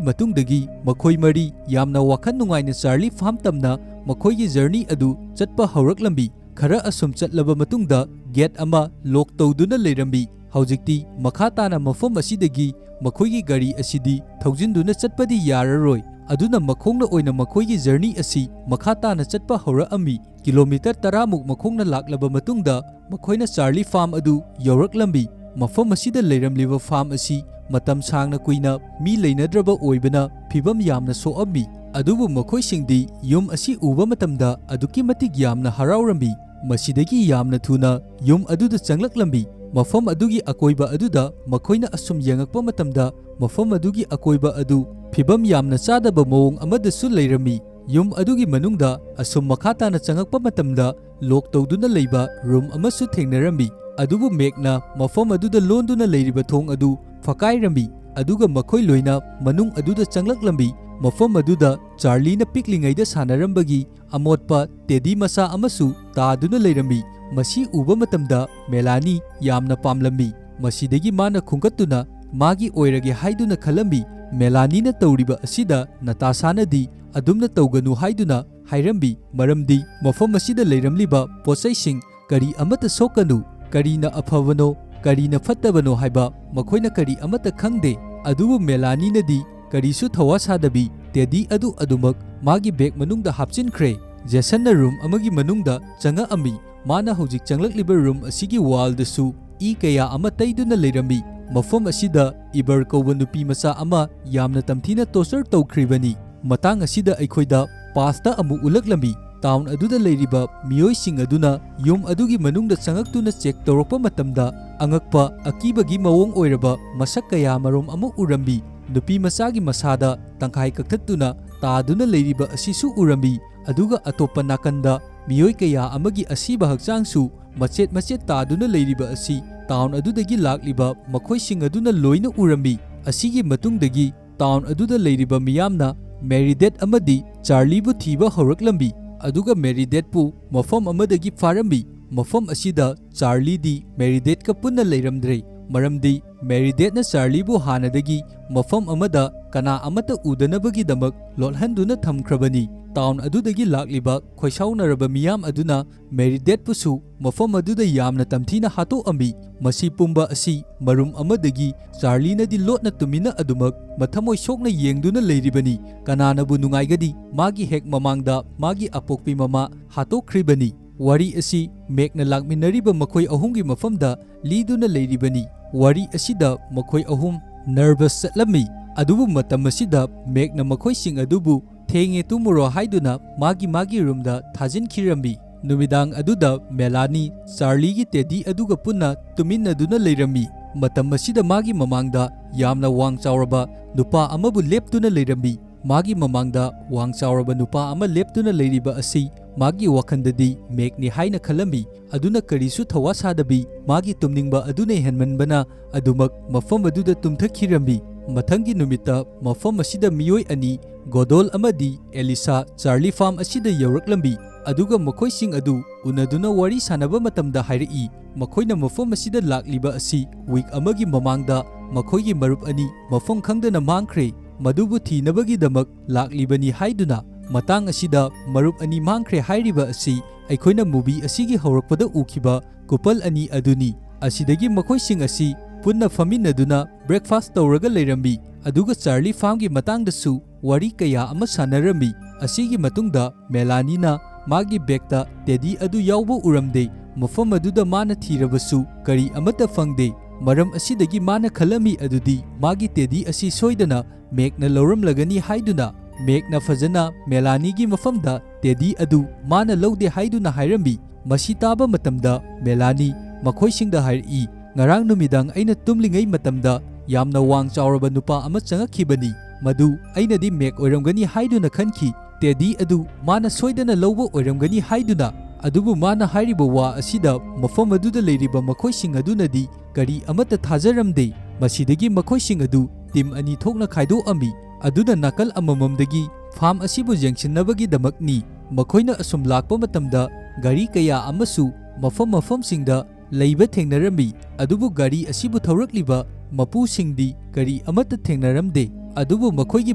ꯃꯇꯨꯡꯗꯒꯤ ꯃꯈꯣꯏ ꯃꯔꯤ ꯌꯥꯝꯅ ꯋꯥꯈꯜ ꯅꯨꯡꯉꯥꯏꯅ ꯆꯥꯔꯂꯤ ꯐꯥꯔꯝ ꯇꯝꯅ ꯃꯈꯣꯏꯒꯤ ꯖꯔꯅꯤ ꯑꯗꯨ ꯆꯠꯄ ꯍꯧꯔꯛꯂꯝꯃꯤ꯫ ꯈꯔ ꯑꯁꯨꯝ ꯆꯠꯂꯕ ꯃꯇꯨꯡꯗ ꯒꯦꯠ ꯑꯃ ꯂꯣꯛ ꯇꯧꯗꯨꯅ ꯂꯩꯔꯝꯃꯤ꯫ ꯍꯧꯖꯤꯛꯇꯤ ꯃꯈꯥ ꯇꯥꯅ ꯃꯐꯝ ꯑꯁꯤꯗꯒꯤ ꯃꯈꯣꯏꯒꯤ ꯒꯥꯔꯤ ꯑꯁꯤꯗꯤ ꯊꯧꯖꯤꯟꯗꯨꯅ ꯆꯠꯄꯗꯤ ꯌꯥꯔꯔꯣꯏ꯫ ꯑꯗꯨꯅ ꯃꯈꯣꯡꯅ ꯑꯣꯏꯅ ꯃꯈꯣꯏꯒꯤ ꯖꯔꯅꯤ ꯑꯁꯤ ꯃꯈꯥ ꯇꯥꯅ ꯆꯠꯄ ꯍꯧꯔꯛꯑꯝꯃꯤ꯫ ꯀꯤꯂꯣꯃꯤꯇꯔ ꯇꯔꯥꯃꯨꯛ ꯃꯈꯣꯡꯅ ꯂꯥꯛꯂꯕ ꯃꯇꯨꯡꯗ ꯃꯈꯣꯏꯅ ꯆꯥꯔꯂꯤ ꯐꯥꯔꯝ ꯑꯗꯨ ꯌꯧꯔꯛꯂꯝꯃꯤ꯫ ꯃꯐꯝ ꯑꯁꯤꯗ ꯂꯩꯔꯝꯂꯤꯕ ꯐꯥꯔꯝ ꯑꯁꯤ ꯃꯇꯝ ꯁꯥꯡꯅ ꯀꯨꯏꯅ ꯃꯤ ꯂꯩꯅꯗ꯭ꯔꯕ ꯑꯣꯏꯕꯅ ꯐꯤꯕꯝ ꯌꯥꯝꯅ ꯁꯣꯛꯑꯝꯃꯤ꯫ ꯑꯗꯨꯕꯨ ꯃꯈꯣꯏꯁꯤꯡꯗꯤ ꯌꯨꯝ ꯑꯁꯤ ꯎꯕ ꯃꯇꯝꯗ ꯑꯗꯨꯛꯀꯤ ꯃꯇꯤꯛ ꯌꯥꯝꯅ ꯍꯔꯥꯎꯔꯝꯃꯤ꯫ ꯃꯁꯤꯗꯒꯤ ꯌꯥꯝꯅ ꯊꯨꯅ ꯌꯨꯝ ꯑꯗꯨꯗ ꯆꯪꯂꯛꯂꯝꯃꯤ꯫ ꯃꯐꯝ ꯑꯗꯨꯒꯤ ꯑꯀꯣꯏꯕ ꯑꯗꯨꯗ ꯃꯈꯣꯏꯅ ꯑꯁꯨꯝ ꯌꯦꯡꯉꯛꯄ ꯃꯇꯝꯗ ꯃꯐꯝ ꯑꯗꯨꯒꯤ ꯑꯀꯣꯏꯕ ꯑꯗꯨ ꯐꯤꯕꯝ ꯌꯥꯝꯅ ꯆꯥꯗꯕ ꯃꯑꯣꯡ ꯑꯃꯗꯁꯨ ꯂꯩꯔꯝꯃꯤ꯫ ꯌꯨꯝ ꯑꯗꯨꯒꯤ ꯃꯅꯨꯡꯗ ꯑꯁꯨꯝ ꯃꯈꯥ ꯇꯥꯅ ꯆꯪꯉꯛꯄ ꯃꯇꯝꯗ ꯂꯣꯛ ꯇꯧꯗꯨꯅ ꯂꯩꯕ ꯔꯨꯝ ꯑꯃꯁꯨ ꯊꯦꯡꯅꯔꯝꯃꯤ꯫ ꯑꯗꯨꯕꯨ ꯃꯦꯛꯅ ꯃꯐꯝ ꯑꯗꯨꯗ ꯂꯣꯟꯗꯨꯅ ꯂꯩꯔꯤꯕ ꯊꯣꯡ ꯑꯗꯨ ꯐꯛꯀꯥꯏꯔꯝꯃꯤ꯫ ꯑꯗꯨꯒ ꯃꯈꯣꯏ ꯂꯣꯏꯅ ꯃꯅꯨꯡ ꯑꯗꯨꯗ ꯆꯪꯂꯛꯂꯝꯃꯤ꯫ ꯃꯐꯝ ꯑꯗꯨꯗ ꯆꯥꯔꯂꯤꯅ ꯄꯤꯛꯂꯤꯉꯩꯗ ꯁꯥꯟꯅꯔꯝꯕꯒꯤ ꯑꯃꯣꯠꯄ ꯇꯦꯗꯤ ꯃꯆꯥ ꯑꯃꯁꯨ ꯇꯥꯗꯨꯅ ꯂꯩꯔꯝꯃꯤ꯫ ꯃꯁꯤ ꯎꯕ ꯃꯇꯝꯗ ꯃꯦꯂꯥꯅꯤ ꯌꯥꯝꯅ ꯄꯥꯝꯂꯝꯃꯤ꯫ ꯃꯁꯤꯗꯒꯤ ꯃꯥꯅ ꯈꯨꯡꯒꯠꯇꯨꯅ ꯃꯥꯒꯤ ꯑꯣꯏꯔꯒꯦ ꯍꯥꯏꯗꯨꯅ ꯈꯜꯂꯝꯃꯤ꯫ ꯃꯦꯂꯥꯅꯤꯅ ꯇꯧꯔꯤꯕ ꯑꯁꯤꯗ ꯅꯇꯥꯁꯥꯅꯗꯤ ꯑꯗꯨꯝꯅ ꯇꯧꯒꯅꯨ ꯍꯥꯏꯗꯨꯅ ꯍꯥꯏꯔꯝꯃꯤ, ꯃꯔꯝꯗꯤ ꯃꯐꯝ ꯑꯁꯤꯗ ꯂꯩꯔꯝꯂꯤꯕ ꯄꯣꯠꯆꯩꯁꯤꯡ ꯀꯔꯤ ꯑꯃꯠꯇ ꯁꯣꯛꯀꯅꯨ, ꯀꯔꯤꯅ ꯑꯐꯕꯅꯣ, ꯀꯔꯤꯅ ꯐꯠꯇꯕꯅꯣ ꯍꯥꯏꯕ ꯃꯈꯣꯏꯅ ꯀꯔꯤ ꯑꯃꯠꯇ ꯈꯪꯗꯦ꯫ ꯑꯗꯨꯕꯨ ꯃꯦꯂꯥꯅꯤꯅꯗꯤ ꯀꯔꯤꯁꯨ ꯊꯧꯋꯥ ꯁꯥꯗꯕꯤ ꯇꯦꯗꯤ ꯑꯗꯨ ꯑꯗꯨꯃꯛ ꯃꯥꯒꯤ ꯕꯦꯒ ꯃꯅꯨꯡꯗ ꯍꯥꯞꯆꯤꯟꯈ꯭ꯔꯦ꯫ ꯖꯦꯁꯟꯅ ꯔꯨꯝ ꯑꯃꯒꯤ ꯃꯅꯨꯡꯗ ꯆꯪꯉꯛꯑꯝꯃꯤ꯫ ꯃꯥꯅ ꯍꯧꯖꯤꯛ ꯆꯪꯂꯛꯂꯤꯕ ꯔꯨꯝ ꯑꯁꯤꯒꯤ ꯋꯥꯜꯗꯁꯨ ꯏ ꯀꯌꯥ ꯑꯃ ꯇꯩꯗꯨꯅ ꯂꯩꯔꯝꯃꯤ꯫ ꯃꯐꯝ ꯑꯁꯤꯗ ꯏꯕꯔ ꯀꯧꯕ ꯅꯨꯄꯤ ꯃꯆꯥ ꯑꯃ ꯌꯥꯝꯅ ꯇꯝꯊꯤꯅ ꯇꯣꯔꯆꯔ ꯇꯧꯈ꯭ꯔꯤꯕꯅꯤ꯫ ꯃꯇꯥꯡ ꯑꯁꯤꯗ ꯑꯩꯈꯣꯏꯗ ꯄꯥꯁꯇ ꯑꯃꯨꯛ ꯎꯠꯂꯛꯂꯝꯃꯤ꯫ ꯇꯥꯎꯟ ꯑꯗꯨꯗ ꯂꯩꯔꯤꯕ ꯃꯤꯑꯣꯏꯁꯤꯡ ꯑꯗꯨꯅ ꯌꯨꯝ ꯑꯗꯨꯒꯤ ꯃꯅꯨꯡꯗ ꯆꯪꯉꯛꯇꯨꯅ ꯆꯦꯛ ꯇꯧꯔꯛꯄ ꯃꯇꯝꯗ ꯑꯉꯛꯄ ꯑꯀꯤꯕꯒꯤ ꯃꯑꯣꯡ ꯑꯣꯏꯔꯕ ꯃꯁꯛ ꯀꯌꯥ ꯃꯔꯨꯝ ꯑꯃ ꯎꯔꯝꯃꯤ꯫ ꯅꯨꯄꯤ ꯃꯆꯥꯒꯤ ꯃꯁꯥꯗ ꯇꯪꯈꯥꯏ ꯀꯛꯊꯠꯇꯨꯅ ꯇꯥꯗꯨꯅ ꯂꯩꯔꯤꯕ ꯑꯁꯤꯁꯨ ꯎꯔꯝꯃꯤ꯫ ꯑꯗꯨꯒ ꯑꯇꯣꯞꯄ ꯅꯥꯀꯟꯗ ꯃꯤꯑꯣꯏ ꯀꯌꯥ ꯑꯃꯒꯤ ꯑꯁꯤꯕ ꯍꯛꯆꯥꯡꯁꯨ ꯃꯆꯦꯠ ꯃꯆꯦꯠ ꯇꯥꯗꯨꯅ ꯂꯩꯔꯤꯕ ꯑꯁꯤ ꯇꯥꯎꯟ ꯑꯗꯨꯗꯒꯤ ꯂꯥꯛꯂꯤꯕ ꯃꯈꯣꯏꯁꯤꯡ ꯑꯗꯨꯅ ꯂꯣꯏꯅ ꯎꯔꯝꯃꯤ꯫ ꯑꯁꯤꯒꯤ ꯃꯇꯨꯡꯗꯒꯤ ꯇꯥꯎꯟ ꯑꯗꯨꯗ ꯂꯩꯔꯤꯕ ꯃꯤꯌꯥꯝꯅ ꯃꯦꯔꯤꯗꯦꯠ ꯑꯃꯗꯤ ꯆꯥꯔꯂꯤꯕꯨ ꯊꯤꯕ ꯍꯧꯔꯛꯂꯝꯃꯤ, ꯑꯗꯨꯒ ꯃꯦꯔꯤꯗꯦꯠꯄꯨ ꯃꯐꯝ ꯑꯃꯗꯒꯤ ꯐꯥꯔꯝꯃꯤ꯫ ꯃꯐꯝ ꯑꯁꯤꯗ ꯆꯥꯔꯂꯤꯗꯤ ꯃꯦꯔꯤꯗꯦꯠꯀ ꯄꯨꯟꯅ ꯂꯩꯔꯝꯗ꯭ꯔꯦ, ꯃꯔꯝꯗꯤ ꯃꯦꯔꯤꯗꯦꯠꯅ ꯆꯥꯔꯂꯤꯕꯨ ꯍꯥꯟꯅꯗꯒꯤ ꯃꯐꯝ ꯑꯃꯗ ꯀꯅꯥ ꯑꯃꯠꯇ ꯎꯗꯅꯕꯒꯤꯗꯃꯛ ꯂꯣꯠꯍꯟꯗꯨꯅ ꯊꯝꯈ꯭ꯔꯕꯅꯤ꯫ ꯇꯥꯎꯟ ꯑꯗꯨꯗꯒꯤ ꯂꯥꯛꯂꯤꯕ ꯈꯣꯏꯁꯥꯎꯅꯔꯕ ꯃꯤꯌꯥꯝ ꯑꯗꯨꯅ ꯃꯦꯔꯤꯗꯦꯠꯄꯨꯁꯨ ꯃꯐꯝ ꯑꯗꯨꯗ ꯌꯥꯝꯅ ꯇꯝꯊꯤꯅ ꯍꯥꯠꯇꯣꯛꯑꯝꯃꯤ꯫ ꯃꯁꯤ ꯄꯨꯝꯕ ꯑꯁꯤ ꯃꯔꯨꯝ ꯑꯃꯗꯒꯤ ꯆꯥꯔꯂꯤꯅꯗꯤ ꯂꯣꯠꯅ ꯇꯨꯃꯤꯟꯅ ꯑꯗꯨꯃꯛ ꯃꯊꯃꯣꯏ ꯁꯣꯛꯅ ꯌꯦꯡꯗꯨꯅ ꯂꯩꯔꯤꯕꯅꯤ꯫ ꯀꯅꯥꯅꯕꯨ ꯅꯨꯡꯉꯥꯏꯒꯅꯤ? ꯃꯥꯒꯤ ꯍꯦꯛ ꯃꯃꯥꯡꯗ ꯃꯥꯒꯤ ꯑꯄꯣꯛꯄꯤ ꯃꯃꯥ ꯍꯥꯠꯇꯣꯛꯈ꯭ꯔꯤꯕꯅꯤ꯫ ꯋꯥꯔꯤ ꯑꯁꯤ ꯃꯦꯛꯅ ꯂꯥꯛꯃꯤꯟꯅꯔꯤꯕ ꯃꯈꯣꯏ ꯑꯍꯨꯝꯒꯤ ꯃꯐꯝꯗ ꯂꯤꯗꯨꯅ ꯂꯩꯔꯤꯕꯅꯤ꯫ ꯋꯥꯔꯤ ꯑꯁꯤꯗ ꯃꯈꯣꯏ ꯑꯍꯨꯝ ꯅꯔꯚꯁ ꯆꯠꯂꯝꯃꯤ, ꯑꯗꯨꯕꯨ ꯃꯇꯝ ꯑꯁꯤꯗ ꯃꯦꯛꯅ ꯃꯈꯣꯏꯁꯤꯡ ꯑꯗꯨꯕꯨ ꯊꯦꯡꯉꯦ, ꯇꯨꯝꯃꯨꯔꯣ ꯍꯥꯏꯗꯨꯅ ꯃꯥꯒꯤ ꯃꯥꯒꯤ ꯔꯨꯝꯗ ꯊꯥꯖꯤꯟꯈꯤꯔꯝꯃꯤ꯫ ꯅꯨꯃꯤꯗꯥꯡ ꯑꯗꯨꯗ ꯃꯦꯂꯥꯅꯤ ꯆꯥꯔꯂꯤꯒꯤ ꯇꯦꯗꯤ ꯑꯗꯨꯒ ꯄꯨꯟꯅ ꯇꯨꯃꯤꯟꯅꯗꯨꯅ ꯂꯩꯔꯝꯃꯤ꯫ ꯃꯇꯝ ꯑꯁꯤꯗ ꯃꯥꯒꯤ ꯃꯃꯥꯡꯗ ꯌꯥꯝꯅ ꯋꯥꯡ ꯆꯥꯎꯔꯕ ꯅꯨꯄꯥ ꯑꯃꯕꯨ ꯂꯦꯞꯇꯨꯅ ꯂꯩꯔꯝꯃꯤ꯫ ꯃꯥꯒꯤ ꯃꯃꯥꯡꯗ ꯋꯥꯡ ꯆꯥꯎꯔꯕ ꯅꯨꯄꯥ ꯑꯃ ꯂꯦꯞꯇꯨꯅ ꯂꯩꯔꯤꯕ ꯑꯁꯤ ꯃꯥꯒꯤ ꯋꯥꯈꯜꯗꯗꯤ ꯃꯦꯛꯅꯤ ꯍꯥꯏꯅ ꯈꯜꯂꯝꯃꯤ꯫ ꯑꯗꯨꯅ ꯀꯔꯤꯁꯨ ꯊꯧꯋꯥ ꯁꯥꯗꯕꯤ ꯃꯥꯒꯤ ꯇꯨꯝꯅꯤꯡꯕ ꯑꯗꯨꯅ ꯍꯦꯟꯃꯟꯕꯅ ꯑꯗꯨꯃꯛ ꯃꯐꯝ ꯑꯗꯨꯗ ꯇꯨꯝꯊꯈꯤꯔꯝꯃꯤ꯫ ꯃꯊꯪꯒꯤ ꯅꯨꯃꯤꯠꯇ ꯃꯐꯝ ꯑꯁꯤꯗ ꯃꯤꯑꯣꯏ ꯑꯅꯤ, ꯒꯣꯗꯣꯜ ꯑꯃꯗꯤ ꯑꯦꯂꯤꯁꯥ, ꯆꯥꯔꯂꯤ ꯐꯥꯝ ꯑꯁꯤꯗ ꯌꯧꯔꯛꯂꯝꯃꯤ꯫ ꯑꯗꯨꯒ ꯃꯈꯣꯏꯁꯤꯡ ꯑꯗꯨ ꯎꯅꯗꯨꯅ ꯋꯥꯔꯤ ꯁꯥꯟꯅꯕ ꯃꯇꯝꯗ ꯍꯥꯏꯔꯛꯏ, ꯃꯈꯣꯏꯅ ꯃꯐꯝ ꯑꯁꯤꯗ ꯂꯥꯛꯂꯤꯕ ꯑꯁꯤ ꯋꯤꯛ ꯑꯃꯒꯤ ꯃꯃꯥꯡꯗ ꯃꯈꯣꯏꯒꯤ ꯃꯔꯨꯞ ꯑꯅꯤ ꯃꯐꯝ ꯈꯪꯗꯅ ꯃꯥꯡꯈ꯭ꯔꯦ, ꯃꯗꯨꯕꯨ ꯊꯤꯅꯕꯒꯤꯗꯃꯛ ꯂꯥꯛꯂꯤꯕꯅꯤ ꯍꯥꯏꯗꯨꯅ꯫ ꯃꯇꯥꯡ ꯑꯁꯤꯗ ꯃꯔꯨꯞ ꯑꯅꯤ ꯃꯥꯡꯈ꯭ꯔꯦ ꯍꯥꯏꯔꯤꯕ ꯑꯁꯤ ꯑꯩꯈꯣꯏꯅ ꯃꯨꯚꯤ ꯑꯁꯤꯒꯤ ꯍꯧꯔꯛꯄꯗ ꯎꯈꯤꯕ ꯀꯨꯄꯜ ꯑꯅꯤ ꯑꯗꯨꯅꯤ꯫ ꯑꯁꯤꯗꯒꯤ ꯃꯈꯣꯏꯁꯤꯡ ꯑꯁꯤ ꯄꯨꯟꯅ ꯐꯝꯃꯤꯟꯅꯗꯨꯅ ꯕ꯭ꯔꯦꯛꯐꯥꯁ꯭ꯠ ꯇꯧꯔꯒ ꯂꯩꯔꯝꯃꯤ꯫ ꯑꯗꯨꯒ ꯆꯥꯔꯂꯤ ꯐꯥꯝꯒꯤ ꯃꯇꯥꯡꯗꯁꯨ ꯋꯥꯔꯤ ꯀꯌꯥ ꯑꯃ ꯁꯥꯟꯅꯔꯝꯃꯤ꯫ ꯑꯁꯤꯒꯤ ꯃꯇꯨꯡꯗ ꯃꯦꯂꯥꯅꯤꯅ ꯃꯥꯒꯤ ꯕꯦꯒꯇ ꯇꯦꯗꯤ ꯑꯗꯨ ꯌꯥꯎꯕ ꯎꯔꯝꯗꯦ꯫ ꯃꯐꯝ ꯑꯗꯨꯗ ꯃꯥꯅ ꯊꯤꯔꯕꯁꯨ ꯀꯔꯤ ꯑꯃꯠꯇ ꯐꯪꯗꯦ꯫ ꯃꯔꯝ ꯑꯁꯤꯗꯒꯤ ꯃꯥꯅ ꯈꯜꯂꯝꯃꯤ ꯑꯗꯨꯗꯤ ꯃꯥꯒꯤ ꯇꯦꯗꯤ ꯑꯁꯤ ꯁꯣꯏꯗꯅ ꯃꯦꯛꯅ ꯂꯧꯔꯝꯂꯒꯅꯤ ꯍꯥꯏꯗꯨꯅ꯫ ꯃꯦꯛꯅ ꯐꯖꯅ ꯃꯦꯂꯥꯅꯤꯒꯤ ꯃꯐꯝꯗ ꯇꯦꯗꯤ ꯑꯗꯨ ꯃꯥꯅ ꯂꯧꯗꯦ ꯍꯥꯏꯗꯨꯅ ꯍꯥꯏꯔꯝꯃꯤ꯫ ꯃꯁꯤ ꯇꯥꯕ ꯃꯇꯝꯗ ꯃꯦꯂꯥꯅꯤ ꯃꯈꯣꯏꯁꯤꯡꯗ ꯍꯥꯏꯔꯛꯏ, "ꯉꯔꯥꯡ ꯅꯨꯃꯤꯗꯥꯡ ꯑꯩꯅ ꯇꯨꯝꯂꯤꯉꯩ ꯃꯇꯝꯗ ꯌꯥꯝꯅ ꯋꯥꯡ ꯆꯥꯎꯔꯕ ꯅꯨꯄꯥ ꯑꯃ ꯆꯪꯉꯛꯈꯤꯕꯅꯤ꯫ ꯃꯗꯨ ꯑꯩꯅꯗꯤ ꯃꯦꯛ ꯑꯣꯏꯔꯝꯒꯅꯤ ꯍꯥꯏꯗꯨꯅ ꯈꯟꯈꯤ꯫ ꯇꯦꯗꯤ ꯑꯗꯨ ꯃꯥꯅ ꯁꯣꯏꯗꯅ ꯂꯧꯕ ꯑꯣꯏꯔꯝꯒꯅꯤ ꯍꯥꯏꯗꯨꯅ꯫ ꯑꯗꯨꯕꯨ ꯃꯥꯅ ꯍꯥꯏꯔꯤꯕ ꯋꯥ ꯑꯁꯤꯗ ꯃꯐꯝ ꯑꯗꯨꯗ ꯂꯩꯔꯤꯕ ꯃꯈꯣꯏꯁꯤꯡ ꯑꯗꯨꯅꯗꯤ ꯀꯔꯤ ꯑꯃꯠꯇ ꯊꯥꯖꯔꯝꯗꯦ꯫ ꯃꯁꯤꯗꯒꯤ ꯃꯈꯣꯏꯁꯤꯡ ꯑꯗꯨ ꯇꯤꯝ ꯑꯅꯤ ꯊꯣꯛꯅ ꯈꯥꯏꯗꯣꯛꯑꯝꯃꯤ꯫ ꯑꯗꯨꯅ ꯅꯥꯀꯜ ꯑꯃꯃꯝꯗꯒꯤ ꯐꯥꯝ ꯑꯁꯤꯕꯨ ꯌꯦꯡꯁꯤꯟꯅꯕꯒꯤꯗꯃꯛꯅꯤ ꯃꯈꯣꯏꯅ ꯑꯁꯨꯝ ꯂꯥꯛꯄ ꯃꯇꯝꯗ ꯒꯥꯔꯤ ꯀꯌꯥ ꯑꯃꯁꯨ ꯃꯐꯝ ꯃꯐꯝꯁꯤꯡꯗ ꯂꯩꯕ ꯊꯦꯡꯅꯔꯝꯃꯤ꯫ ꯑꯗꯨꯕꯨ ꯒꯥꯔꯤ ꯑꯁꯤꯕꯨ ꯊꯧꯔꯛꯂꯤꯕ ꯃꯄꯨꯁꯤꯡꯗꯤ ꯀꯔꯤ ꯑꯃꯠꯇ ꯊꯦꯡꯅꯔꯝꯗꯦ꯫ ꯑꯗꯨꯕꯨ ꯃꯈꯣꯏꯒꯤ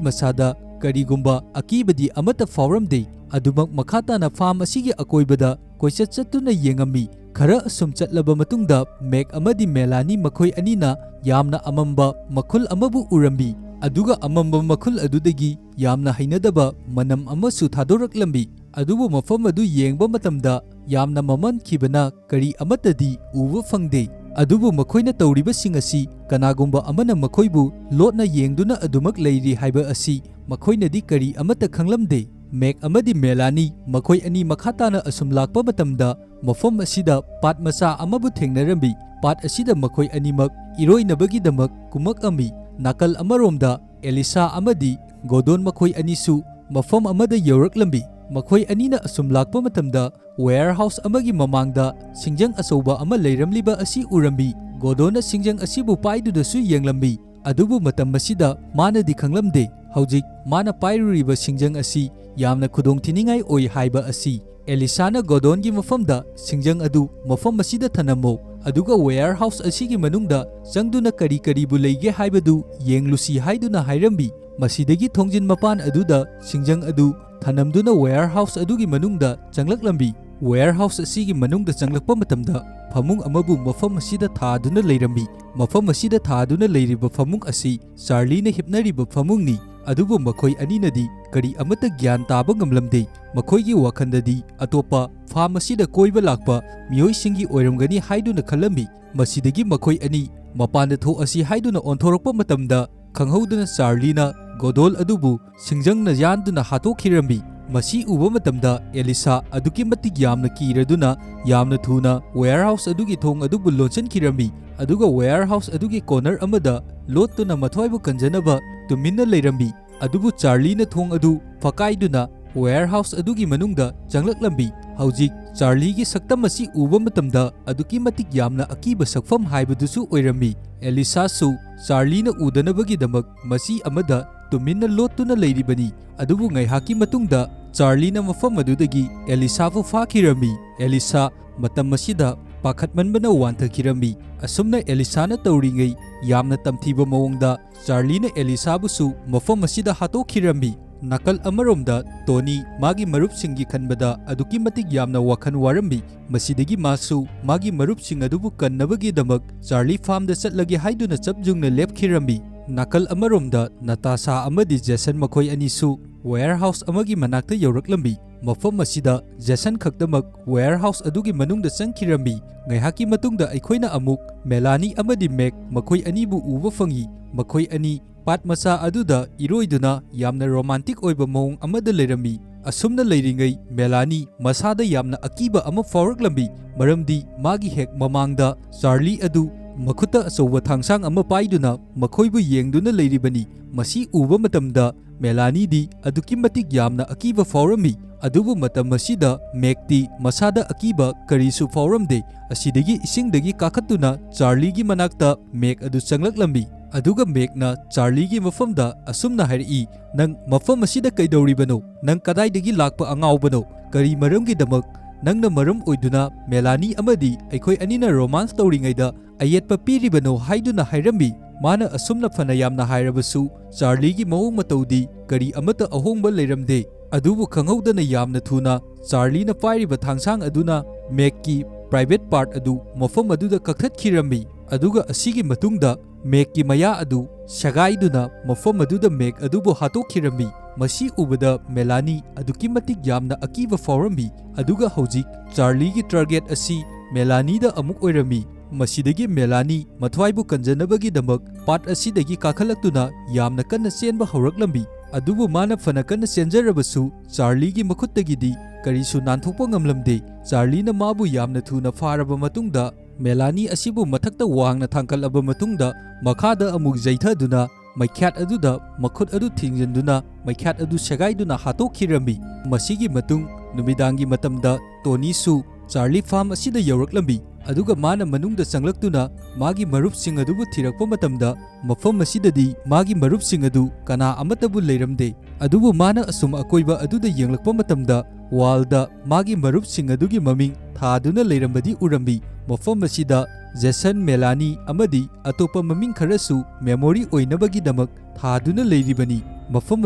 ꯃꯁꯥꯗ ꯀꯔꯤꯒꯨꯝꯕ ꯑꯀꯤꯕꯗꯤ ꯑꯃꯠꯇ ꯐꯥꯎꯔꯝꯗꯦ꯫ ꯑꯗꯨꯃꯛ ꯃꯈꯥ ꯇꯥꯅ ꯐꯥꯝ ꯑꯁꯤꯒꯤ ꯑꯀꯣꯏꯕꯗ ꯀꯣꯏꯆꯠ ꯆꯠꯇꯨꯅ ꯌꯦꯡꯉꯝꯃꯤ꯫ ꯈꯔ ꯑꯁꯨꯝ ꯆꯠꯂꯕ ꯃꯇꯨꯡꯗ ꯃꯦꯛ ꯑꯃꯗꯤ ꯃꯦꯂꯥꯅꯤ ꯃꯈꯣꯏ ꯑꯅꯤꯅ ꯌꯥꯝꯅ ꯑꯃꯝꯕ ꯃꯈꯨꯜ ꯑꯃꯕꯨ ꯎꯔꯝꯃꯤ꯫ ꯑꯗꯨꯒ ꯑꯃꯝꯕ ꯃꯈꯨꯜ ꯑꯗꯨꯗꯒꯤ ꯌꯥꯝꯅ ꯍꯩꯅꯗꯕ ꯃꯅꯝ ꯑꯃꯁꯨ ꯊꯥꯗꯣꯔꯛꯂꯝꯃꯤ꯫ ꯑꯗꯨꯕꯨ ꯃꯐꯝ ꯑꯗꯨ ꯌꯦꯡꯕ ꯃꯇꯝꯗ ꯌꯥꯝꯅ ꯃꯝꯃꯟꯈꯤꯕꯅ ꯀꯔꯤ ꯑꯃꯠꯇꯗꯤ ꯎꯕ ꯐꯪꯗꯦ꯫ ꯑꯗꯨꯕꯨ ꯃꯈꯣꯏꯅ ꯇꯧꯔꯤꯕꯁꯤꯡ ꯑꯁꯤ ꯀꯅꯥꯒꯨꯝꯕ ꯑꯃꯅ ꯃꯈꯣꯏꯕꯨ ꯂꯣꯠꯅ ꯌꯦꯡꯗꯨꯅ ꯑꯗꯨꯃꯛ ꯂꯩꯔꯤ ꯍꯥꯏꯕ ꯑꯁꯤ ꯃꯈꯣꯏꯅꯗꯤ ꯀꯔꯤ ꯑꯃꯠꯇ ꯈꯪꯂꯝꯗꯦ꯫ ꯃꯦꯛ ꯑꯃꯗꯤ ꯃꯦꯂꯥꯅꯤ ꯃꯈꯣꯏ ꯑꯅꯤ ꯃꯈꯥ ꯇꯥꯅ ꯑꯁꯨꯝ ꯂꯥꯛꯄ ꯃꯇꯝꯗ ꯃꯐꯝ ꯑꯁꯤꯗ ꯄꯥꯠ ꯃꯆꯥ ꯑꯃꯕꯨ ꯊꯦꯡꯅꯔꯝꯃꯤ꯫ ꯄꯥꯠ ꯑꯁꯤꯗ ꯃꯈꯣꯏ ꯑꯅꯤꯃꯛ ꯏꯔꯣꯏꯅꯕꯒꯤꯗꯃꯛ ꯀꯨꯝꯃꯛꯑꯝꯃꯤ꯫ ꯅꯥꯀꯜ ꯑꯃꯔꯣꯝꯗ ꯑꯦꯂꯤꯁꯥ ꯑꯃꯗꯤ ꯒꯣꯗꯣꯟ ꯃꯈꯣꯏ ꯑꯅꯤꯁꯨ ꯃꯐꯝ ꯑꯃꯗ ꯌꯧꯔꯛꯂꯝꯃꯤ꯫ ꯃꯈꯣꯏ ꯑꯅꯤꯅ ꯑꯁꯨꯝ ꯂꯥꯛꯄ ꯃꯇꯝꯗ, warehouse ꯑꯃꯒꯤ ꯃꯃꯥꯡꯗ ꯁꯤꯡꯖꯪ ꯑꯆꯧꯕ ꯑꯃ ꯂꯩꯔꯝꯂꯤꯕ ꯑꯁꯤ ꯎꯔꯝꯃꯤ꯫ ꯒꯣꯗꯣꯟꯅ ꯁꯤꯡꯖꯪ ꯑꯁꯤꯕꯨ ꯄꯥꯏꯗꯨꯅꯁꯨ ꯌꯦꯡꯂꯝꯃꯤ꯫ ꯑꯗꯨꯕꯨ ꯃꯇꯝ ꯑꯁꯤꯗ ꯃꯥꯅꯗꯤ ꯈꯪꯂꯝꯗꯦ, ꯍꯧꯖꯤꯛ ꯃꯥꯅ ꯄꯥꯏꯔꯨꯔꯤꯕ ꯁꯤꯡꯖꯪ ꯑꯁꯤ ꯌꯥꯝꯅ ꯈꯨꯗꯣꯡꯊꯤꯅꯤꯡꯉꯥꯏ ꯑꯣꯏ ꯍꯥꯏꯕ ꯑꯁꯤ꯫ ꯑꯦꯂꯤꯁꯥꯅ ꯒꯣꯗꯣꯟꯒꯤ ꯃꯐꯝꯗ, "ꯁꯤꯡꯖꯪ ꯑꯗꯨ ꯃꯐꯝ ꯑꯁꯤꯗ ꯊꯅꯝꯃꯣ, ꯑꯗꯨꯒ warehouse ꯑꯁꯤꯒꯤ ꯃꯅꯨꯡꯗ ꯆꯪꯗꯨꯅ ꯀꯔꯤ ꯀꯔꯤꯕꯨ ꯂꯩꯒꯦ ꯍꯥꯏꯕꯗꯨ ꯌꯦꯡꯂꯨꯁꯤ" ꯍꯥꯏꯗꯨꯅ ꯍꯥꯏꯔꯝꯃꯤ꯫ ꯃꯁꯤꯗꯒꯤ ꯊꯣꯡꯖꯤꯟ ꯃꯄꯥꯟ ꯑꯗꯨꯗ ꯁꯤꯡꯖꯪ ꯑꯗꯨ ꯊꯅꯝꯗꯨꯅ warehouse ꯑꯗꯨꯒꯤ ꯃꯅꯨꯡꯗ ꯆꯪꯂꯛꯂꯝꯃꯤ꯫ Warehouse ꯑꯁꯤꯒꯤ ꯃꯅꯨꯡꯗ ꯆꯪꯂꯛꯄ ꯃꯇꯝꯗ, ꯐꯃꯨꯡ ꯑꯃꯕꯨ ꯃꯐꯝ ꯑꯁꯤꯗ ꯊꯥꯗꯨꯅ ꯂꯩꯔꯝꯃꯤ꯫ ꯃꯐꯝ ꯑꯁꯤꯗ ꯊꯥꯗꯨꯅ ꯂꯩꯔꯤꯕ ꯐꯃꯨꯡ ꯑꯁꯤ ꯆꯥꯔꯂꯤꯅ ꯍꯤꯞꯅꯔꯤꯕ ꯐꯃꯨꯡꯅꯤ꯫ ꯑꯗꯨꯕꯨ ꯃꯈꯣꯏ ꯑꯅꯤꯅꯗꯤ ꯀꯔꯤ ꯑꯃꯠꯇ ꯒ꯭ꯌꯥꯟ ꯇꯥꯕ ꯉꯝꯂꯝꯗꯦ꯫ ꯃꯈꯣꯏꯒꯤ ꯋꯥꯈꯜꯗꯗꯤ ꯑꯇꯣꯞꯄ farm ꯑꯁꯤꯗ ꯀꯣꯏꯕ ꯂꯥꯛꯄ ꯃꯤꯑꯣꯏꯁꯤꯡꯒꯤ ꯑꯣꯏꯔꯝꯒꯅꯤ ꯍꯥꯏꯗꯨꯅ ꯈꯜꯂꯝꯃꯤ꯫ ꯃꯁꯤꯗꯒꯤ ꯃꯈꯣꯏ ꯑꯅꯤ ꯃꯄꯥꯟꯗ ꯊꯣꯛꯑꯁꯤ ꯍꯥꯏꯗꯨꯅ ꯑꯣꯟꯊꯣꯔꯛꯄ ꯃꯇꯝꯗ, ꯈꯪꯍꯧꯗꯅ ꯆꯥꯔꯂꯤꯅ ꯒꯣꯗꯣꯜ ꯑꯗꯨꯕꯨ ꯁꯤꯡꯖꯪꯅ ꯌꯥꯟꯗꯨꯅ ꯍꯥꯠꯇꯣꯛꯈꯤꯔꯝꯃꯤ꯫ ꯃꯁꯤ ꯎꯕ ꯃꯇꯝꯗ ꯑꯦꯂꯤꯁꯥ ꯑꯗꯨꯛꯀꯤ ꯃꯇꯤꯛ ꯌꯥꯝꯅ ꯀꯤꯔꯗꯨꯅ, ꯌꯥꯝꯅ ꯊꯨꯅ warehouse ꯑꯗꯨꯒꯤ ꯊꯣꯡ ꯑꯗꯨꯕꯨ ꯂꯣꯟꯁꯤꯟꯈꯤꯔꯝꯃꯤ, ꯑꯗꯨꯒ warehouse ꯑꯗꯨꯒꯤ corner ꯑꯃꯗ ꯂꯣꯠꯇꯨꯅ ꯃꯊ꯭ꯋꯥꯏꯕꯨ ꯀꯟꯖꯅꯕ ꯇꯨꯃꯤꯟꯅ ꯂꯩꯔꯝꯃꯤ꯫ ꯑꯗꯨꯕꯨ ꯆꯥꯔꯂꯤꯅ ꯊꯣꯡ ꯑꯗꯨ ꯐꯛꯀꯥꯏꯗꯨꯅ warehouse ꯑꯗꯨꯒꯤ ꯃꯅꯨꯡꯗ ꯆꯪꯂꯛꯂꯝꯃꯤ꯫ ꯍꯧꯖꯤꯛ ꯆꯥꯔꯂꯤꯒꯤ ꯁꯛꯇꯝ ꯑꯁꯤ ꯎꯕ ꯃꯇꯝꯗ ꯑꯗꯨꯛꯀꯤ ꯃꯇꯤꯛ ꯌꯥꯝꯅ ꯑꯀꯤꯕ ꯁꯛꯐꯝ ꯍꯥꯏꯕꯗꯨꯁꯨ ꯑꯣꯏꯔꯝꯃꯤ꯫ ꯑꯦꯂꯤꯁꯥꯁꯨ ꯆꯥꯔꯂꯤꯅ ꯎꯗꯅꯕꯒꯤꯗꯃꯛ ꯃꯆꯤ ꯑꯃꯗ ꯇꯨꯃꯤꯟꯅ ꯂꯣꯠꯇꯨꯅ ꯂꯩꯔꯤꯕꯅꯤ꯫ ꯑꯗꯨꯕꯨ ꯉꯥꯏꯍꯥꯛꯀꯤ ꯃꯇꯨꯡꯗ ꯆꯥꯔꯂꯤꯅ ꯃꯐꯝ ꯑꯗꯨꯗꯒꯤ ꯑꯦꯂꯤꯁꯥꯕꯨ ꯐꯥꯈꯤꯔꯝꯃꯤ꯫ ꯑꯦꯂꯤꯁꯥ ꯃꯇꯝ ꯑꯁꯤꯗ ꯄꯥꯈꯠꯃꯟꯕꯅ ꯋꯥꯟꯊꯈꯤꯔꯝꯃꯤ꯫ ꯑꯁꯨꯝꯅ ꯑꯦꯂꯤꯁꯥꯅ ꯇꯧꯔꯤꯉꯩ, ꯌꯥꯝꯅ ꯇꯝꯊꯤꯕ ꯃꯑꯣꯡꯗ ꯆꯥꯔꯂꯤꯅ ꯑꯦꯂꯤꯁꯥꯕꯨꯁꯨ ꯃꯐꯝ ꯑꯁꯤꯗ ꯍꯥꯠꯇꯣꯛꯈꯤꯔꯝꯃꯤ꯫ ꯅꯥꯀꯜ ꯑꯃꯔꯣꯝꯗ ꯇꯣꯅꯤ ꯃꯥꯒꯤ ꯃꯔꯨꯞꯁꯤꯡꯒꯤ ꯈꯟꯕꯗ ꯑꯗꯨꯛꯀꯤ ꯃꯇꯤꯛ ꯌꯥꯝꯅ ꯋꯥꯈꯜ ꯋꯥꯔꯝꯃꯤ꯫ ꯃꯁꯤꯗꯒꯤ ꯃꯥꯁꯨ ꯃꯥꯒꯤ ꯃꯔꯨꯞꯁꯤꯡ ꯑꯗꯨꯕꯨ ꯀꯟꯅꯕꯒꯤꯗꯃꯛ ꯆꯥꯔꯂꯤ farmꯗ ꯆꯠꯂꯒꯦ ꯍꯥꯏꯗꯨꯅ ꯆꯞ ꯌꯨꯡꯅ ꯂꯦꯞꯈꯤꯔꯝꯃꯤ꯫ ꯅꯥꯀꯜ ꯑꯃꯔꯣꯝꯗ ꯅꯇꯥꯁꯥ ꯑꯃꯗꯤ ꯖꯦꯁꯟ ꯃꯈꯣꯏ ꯑꯅꯤꯁꯨ warehouse ꯑꯃꯒꯤ ꯃꯅꯥꯛꯇ ꯌꯧꯔꯛꯂꯝꯃꯤ꯫ ꯃꯐꯝ ꯑꯁꯤꯗ ꯖꯦꯁꯟ ꯈꯛꯇꯃꯛ warehouse ꯑꯗꯨꯒꯤ ꯃꯅꯨꯡꯗ ꯆꯪꯈꯤꯔꯝꯃꯤ꯫ ꯉꯥꯏꯍꯥꯛꯀꯤ ꯃꯇꯨꯡꯗ ꯑꯩꯈꯣꯏꯅ ꯑꯃꯨꯛ ꯃꯦꯂꯥꯅꯤ ꯑꯃꯗꯤ ꯃꯦꯛ ꯃꯈꯣꯏ ꯑꯅꯤꯕꯨ ꯎꯕ ꯐꯪꯏ꯫ ꯃꯈꯣꯏ ꯑꯅꯤ ꯄꯥꯠ ꯃꯆꯥ ꯑꯗꯨꯗ ꯏꯔꯣꯏꯗꯨꯅ ꯌꯥꯝꯅ romantic ꯑꯣꯏꯕ ꯃꯑꯣꯡ ꯑꯃꯗ ꯂꯩꯔꯝꯃꯤ꯫ ꯑꯁꯨꯝꯅ ꯂꯩꯔꯤꯉꯩ ꯃꯦꯂꯥꯅꯤ ꯃꯁꯥꯗ ꯌꯥꯝꯅ ꯑꯀꯤꯕ ꯑꯃ ꯐꯥꯎꯔꯛꯂꯝꯃꯤ, ꯃꯔꯝꯗꯤ ꯃꯥꯒꯤ ꯍꯦꯛ ꯃꯃꯥꯡꯗ ꯆꯥꯔꯂꯤ ꯑꯗꯨ ꯃꯈꯨꯠꯇ ꯑꯆꯧꯕ ꯊꯥꯡꯁꯥꯡ ꯑꯃ ꯄꯥꯏꯗꯨꯅ ꯃꯈꯣꯏꯕꯨ ꯌꯦꯡꯗꯨꯅ ꯂꯩꯔꯤꯕꯅꯤ꯫ ꯃꯁꯤ ꯎꯕ ꯃꯇꯝꯗ ꯃꯦꯂꯥꯅꯤꯗꯤ ꯑꯗꯨꯛꯀꯤ ꯃꯇꯤꯛ ꯌꯥꯝꯅ ꯑꯀꯤꯕ ꯐꯥꯎꯔꯝꯃꯤ꯫ ꯑꯗꯨꯕꯨ ꯃꯇꯝ ꯑꯁꯤꯗ ꯃꯦꯛꯇꯤ ꯃꯁꯥꯗ ꯑꯀꯤꯕ ꯀꯔꯤꯁꯨ ꯐꯥꯎꯔꯝꯗꯦ꯫ ꯑꯁꯤꯗꯒꯤ ꯏꯁꯤꯡꯗꯒꯤ ꯀꯥꯈꯠꯇꯨꯅ ꯆꯥꯔꯂꯤꯒꯤ ꯃꯅꯥꯛꯇ ꯃꯦꯛ ꯑꯗꯨ ꯆꯪꯂꯛꯂꯝꯃꯤ꯫ ꯑꯗꯨꯒ ꯃꯦꯛꯅ ꯆꯥꯔꯂꯤꯒꯤ ꯃꯐꯝꯗ ꯑꯁꯨꯝꯅ ꯍꯥꯏꯔꯛꯏ, "ꯅꯪ ꯃꯐꯝ ꯑꯁꯤꯗ ꯀꯩꯗꯧꯔꯤꯕꯅꯣ? ꯅꯪ ꯀꯗꯥꯏꯗꯒꯤ ꯂꯥꯛꯄ ꯑꯉꯥꯎꯕꯅꯣ? ꯀꯔꯤ ꯃꯔꯝꯒꯤꯗꯃꯛ ꯅꯪꯅ ꯃꯔꯝ ꯑꯣꯏꯗꯨꯅ ꯃꯦꯂꯥꯅꯤ ꯑꯃꯗꯤ ꯑꯩꯈꯣꯏ ꯑꯅꯤꯅ ꯔꯣꯃꯥꯟꯁ ꯇꯧꯔꯤꯉꯩꯗ ꯑꯌꯦꯠꯄ ꯄꯤꯔꯤꯕꯅꯣ?" ꯍꯥꯏꯗꯨꯅ ꯍꯥꯏꯔꯝꯃꯤ꯫ ꯃꯥꯅ ꯑꯁꯨꯝꯅ ꯐꯅ ꯌꯥꯝꯅ ꯍꯥꯏꯔꯕꯁꯨ, ꯆꯥꯔꯂꯤꯒꯤ ꯃꯑꯣꯡ ꯃꯇꯧꯗꯤ ꯀꯔꯤ ꯑꯃꯠꯇ ꯑꯍꯣꯡꯕ ꯂꯩꯔꯝꯗꯦ꯫ ꯑꯗꯨꯕꯨ ꯈꯪꯍꯧꯗꯅ ꯌꯥꯝꯅ ꯊꯨꯅ ꯆꯥꯔꯂꯤꯅ ꯄꯥꯏꯔꯤꯕ ꯊꯥꯡꯁꯥꯡ ꯑꯗꯨꯅ ꯃꯦꯛꯀꯤ ꯄ꯭ꯔꯥꯏꯚꯦꯠ ꯄꯥꯔꯠ ꯑꯗꯨ ꯃꯐꯝ ꯑꯗꯨꯗ ꯀꯛꯊꯠꯈꯤꯔꯝꯃꯤ꯫ ꯑꯗꯨꯒ ꯑꯁꯤꯒꯤ ꯃꯇꯨꯡꯗ ꯃꯦꯛꯀꯤ ꯃꯌꯥ ꯑꯗꯨ ꯁꯦꯒꯥꯏꯗꯨꯅ ꯃꯐꯝ ꯑꯗꯨꯗ ꯃꯦꯛ ꯑꯗꯨꯕꯨ ꯍꯥꯠꯇꯣꯛꯈꯤꯔꯝꯃꯤ꯫ ꯃꯁꯤ ꯎꯕꯗ ꯃꯦꯂꯥꯅꯤ ꯑꯗꯨꯛꯀꯤ ꯃꯇꯤꯛ ꯌꯥꯝꯅ ꯑꯀꯤꯕ ꯐꯥꯎꯔꯝꯃꯤ꯫ ꯑꯗꯨꯒ ꯍꯧꯖꯤꯛ ꯆꯥꯔꯂꯤꯒꯤ ꯇꯥꯔꯒꯦꯠ ꯑꯁꯤ ꯃꯦꯂꯥꯅꯤꯗ ꯑꯃꯨꯛ ꯑꯣꯏꯔꯝꯃꯤ꯫ ꯃꯁꯤꯗꯒꯤ ꯃꯦꯂꯥꯅꯤ ꯃꯊ꯭ꯋꯥꯏꯕꯨ ꯀꯟꯖꯅꯕꯒꯤꯗꯃꯛ ꯄꯥꯠ ꯑꯁꯤꯗꯒꯤ ꯀꯥꯈꯠꯂꯛꯇꯨꯅ ꯌꯥꯝꯅ ꯀꯟꯅ ꯆꯦꯟꯕ ꯍꯧꯔꯛꯂꯝꯃꯤ꯫ ꯑꯗꯨꯕꯨ ꯃꯥꯅ ꯐꯅ ꯀꯟꯅ ꯆꯦꯟꯖꯔꯕꯁꯨ ꯆꯥꯔꯂꯤꯒꯤ ꯃꯈꯨꯠꯇꯒꯤꯗꯤ ꯀꯔꯤꯁꯨ ꯅꯥꯟꯊꯣꯛꯄ ꯉꯝꯂꯝꯗꯦ꯫ ꯆꯥꯔꯂꯤꯅ ꯃꯥꯕꯨ ꯌꯥꯝꯅ ꯊꯨꯅ ꯐꯥꯔꯕ ꯃꯇꯨꯡꯗ, ꯃꯦꯂꯥꯅꯤ ꯑꯁꯤꯕꯨ ꯃꯊꯛꯇ ꯋꯥꯡꯅ ꯊꯥꯡꯒꯠꯂꯕ ꯃꯇꯨꯡꯗ, ꯃꯈꯥꯗ ꯑꯃꯨꯛ ꯌꯩꯊꯗꯨꯅ ꯃꯩꯈꯥꯠ ꯑꯗꯨꯗ ꯃꯈꯨꯠ ꯑꯗꯨ ꯊꯤꯡꯖꯤꯟꯗꯨꯅ ꯃꯩꯈꯥꯠ ꯑꯗꯨ ꯁꯦꯒꯥꯏꯗꯨꯅ ꯍꯥꯠꯇꯣꯛꯈꯤꯔꯝꯃꯤ꯫ ꯃꯁꯤꯒꯤ ꯃꯇꯨꯡ ꯅꯨꯃꯤꯗꯥꯡꯒꯤ ꯃꯇꯝꯗ ꯇꯣꯅꯤꯁꯨ ꯆꯥꯔꯂꯤ ꯐꯥꯔꯝ ꯑꯁꯤꯗ ꯌꯧꯔꯛꯂꯝꯃꯤ꯫ ꯑꯗꯨꯒ ꯃꯥꯅ ꯃꯅꯨꯡꯗ ꯆꯪꯂꯛꯇꯨꯅ ꯃꯥꯒꯤ ꯃꯔꯨꯞꯁꯤꯡ ꯑꯗꯨꯕꯨ ꯊꯤꯔꯛꯄ ꯃꯇꯝꯗ, ꯃꯐꯝ ꯑꯁꯤꯗꯗꯤ ꯃꯥꯒꯤ ꯃꯔꯨꯞꯁꯤꯡ ꯑꯗꯨ ꯀꯅꯥ ꯑꯃꯠꯇꯕꯨ ꯂꯩꯔꯝꯗꯦ꯫ ꯑꯗꯨꯕꯨ ꯃꯥꯅ ꯑꯁꯨꯝ ꯑꯀꯣꯏꯕ ꯑꯗꯨꯗ ꯌꯦꯡꯂꯛꯄ ꯃꯇꯝꯗ, ꯋꯥꯜꯗ ꯃꯥꯒꯤ ꯃꯔꯨꯞꯁꯤꯡ ꯑꯗꯨꯒꯤ ꯃꯃꯤꯡ ꯊꯥꯗꯨꯅ ꯂꯩꯔꯝꯕꯗꯤ ꯎꯔꯝꯃꯤ꯫ ꯃꯐꯝ ꯑꯁꯤꯗ ꯖꯦꯁꯟ, ꯃꯦꯂꯥꯅꯤ ꯑꯃꯗꯤ ꯑꯇꯣꯞꯄ ꯃꯃꯤꯡ ꯈꯔꯁꯨ ꯃꯦꯃꯣꯔꯤ ꯑꯣꯏꯅꯕꯒꯤꯗꯃꯛ ꯊꯥꯗꯨꯅ ꯂꯩꯔꯤꯕꯅꯤ꯫ ꯃꯐꯝ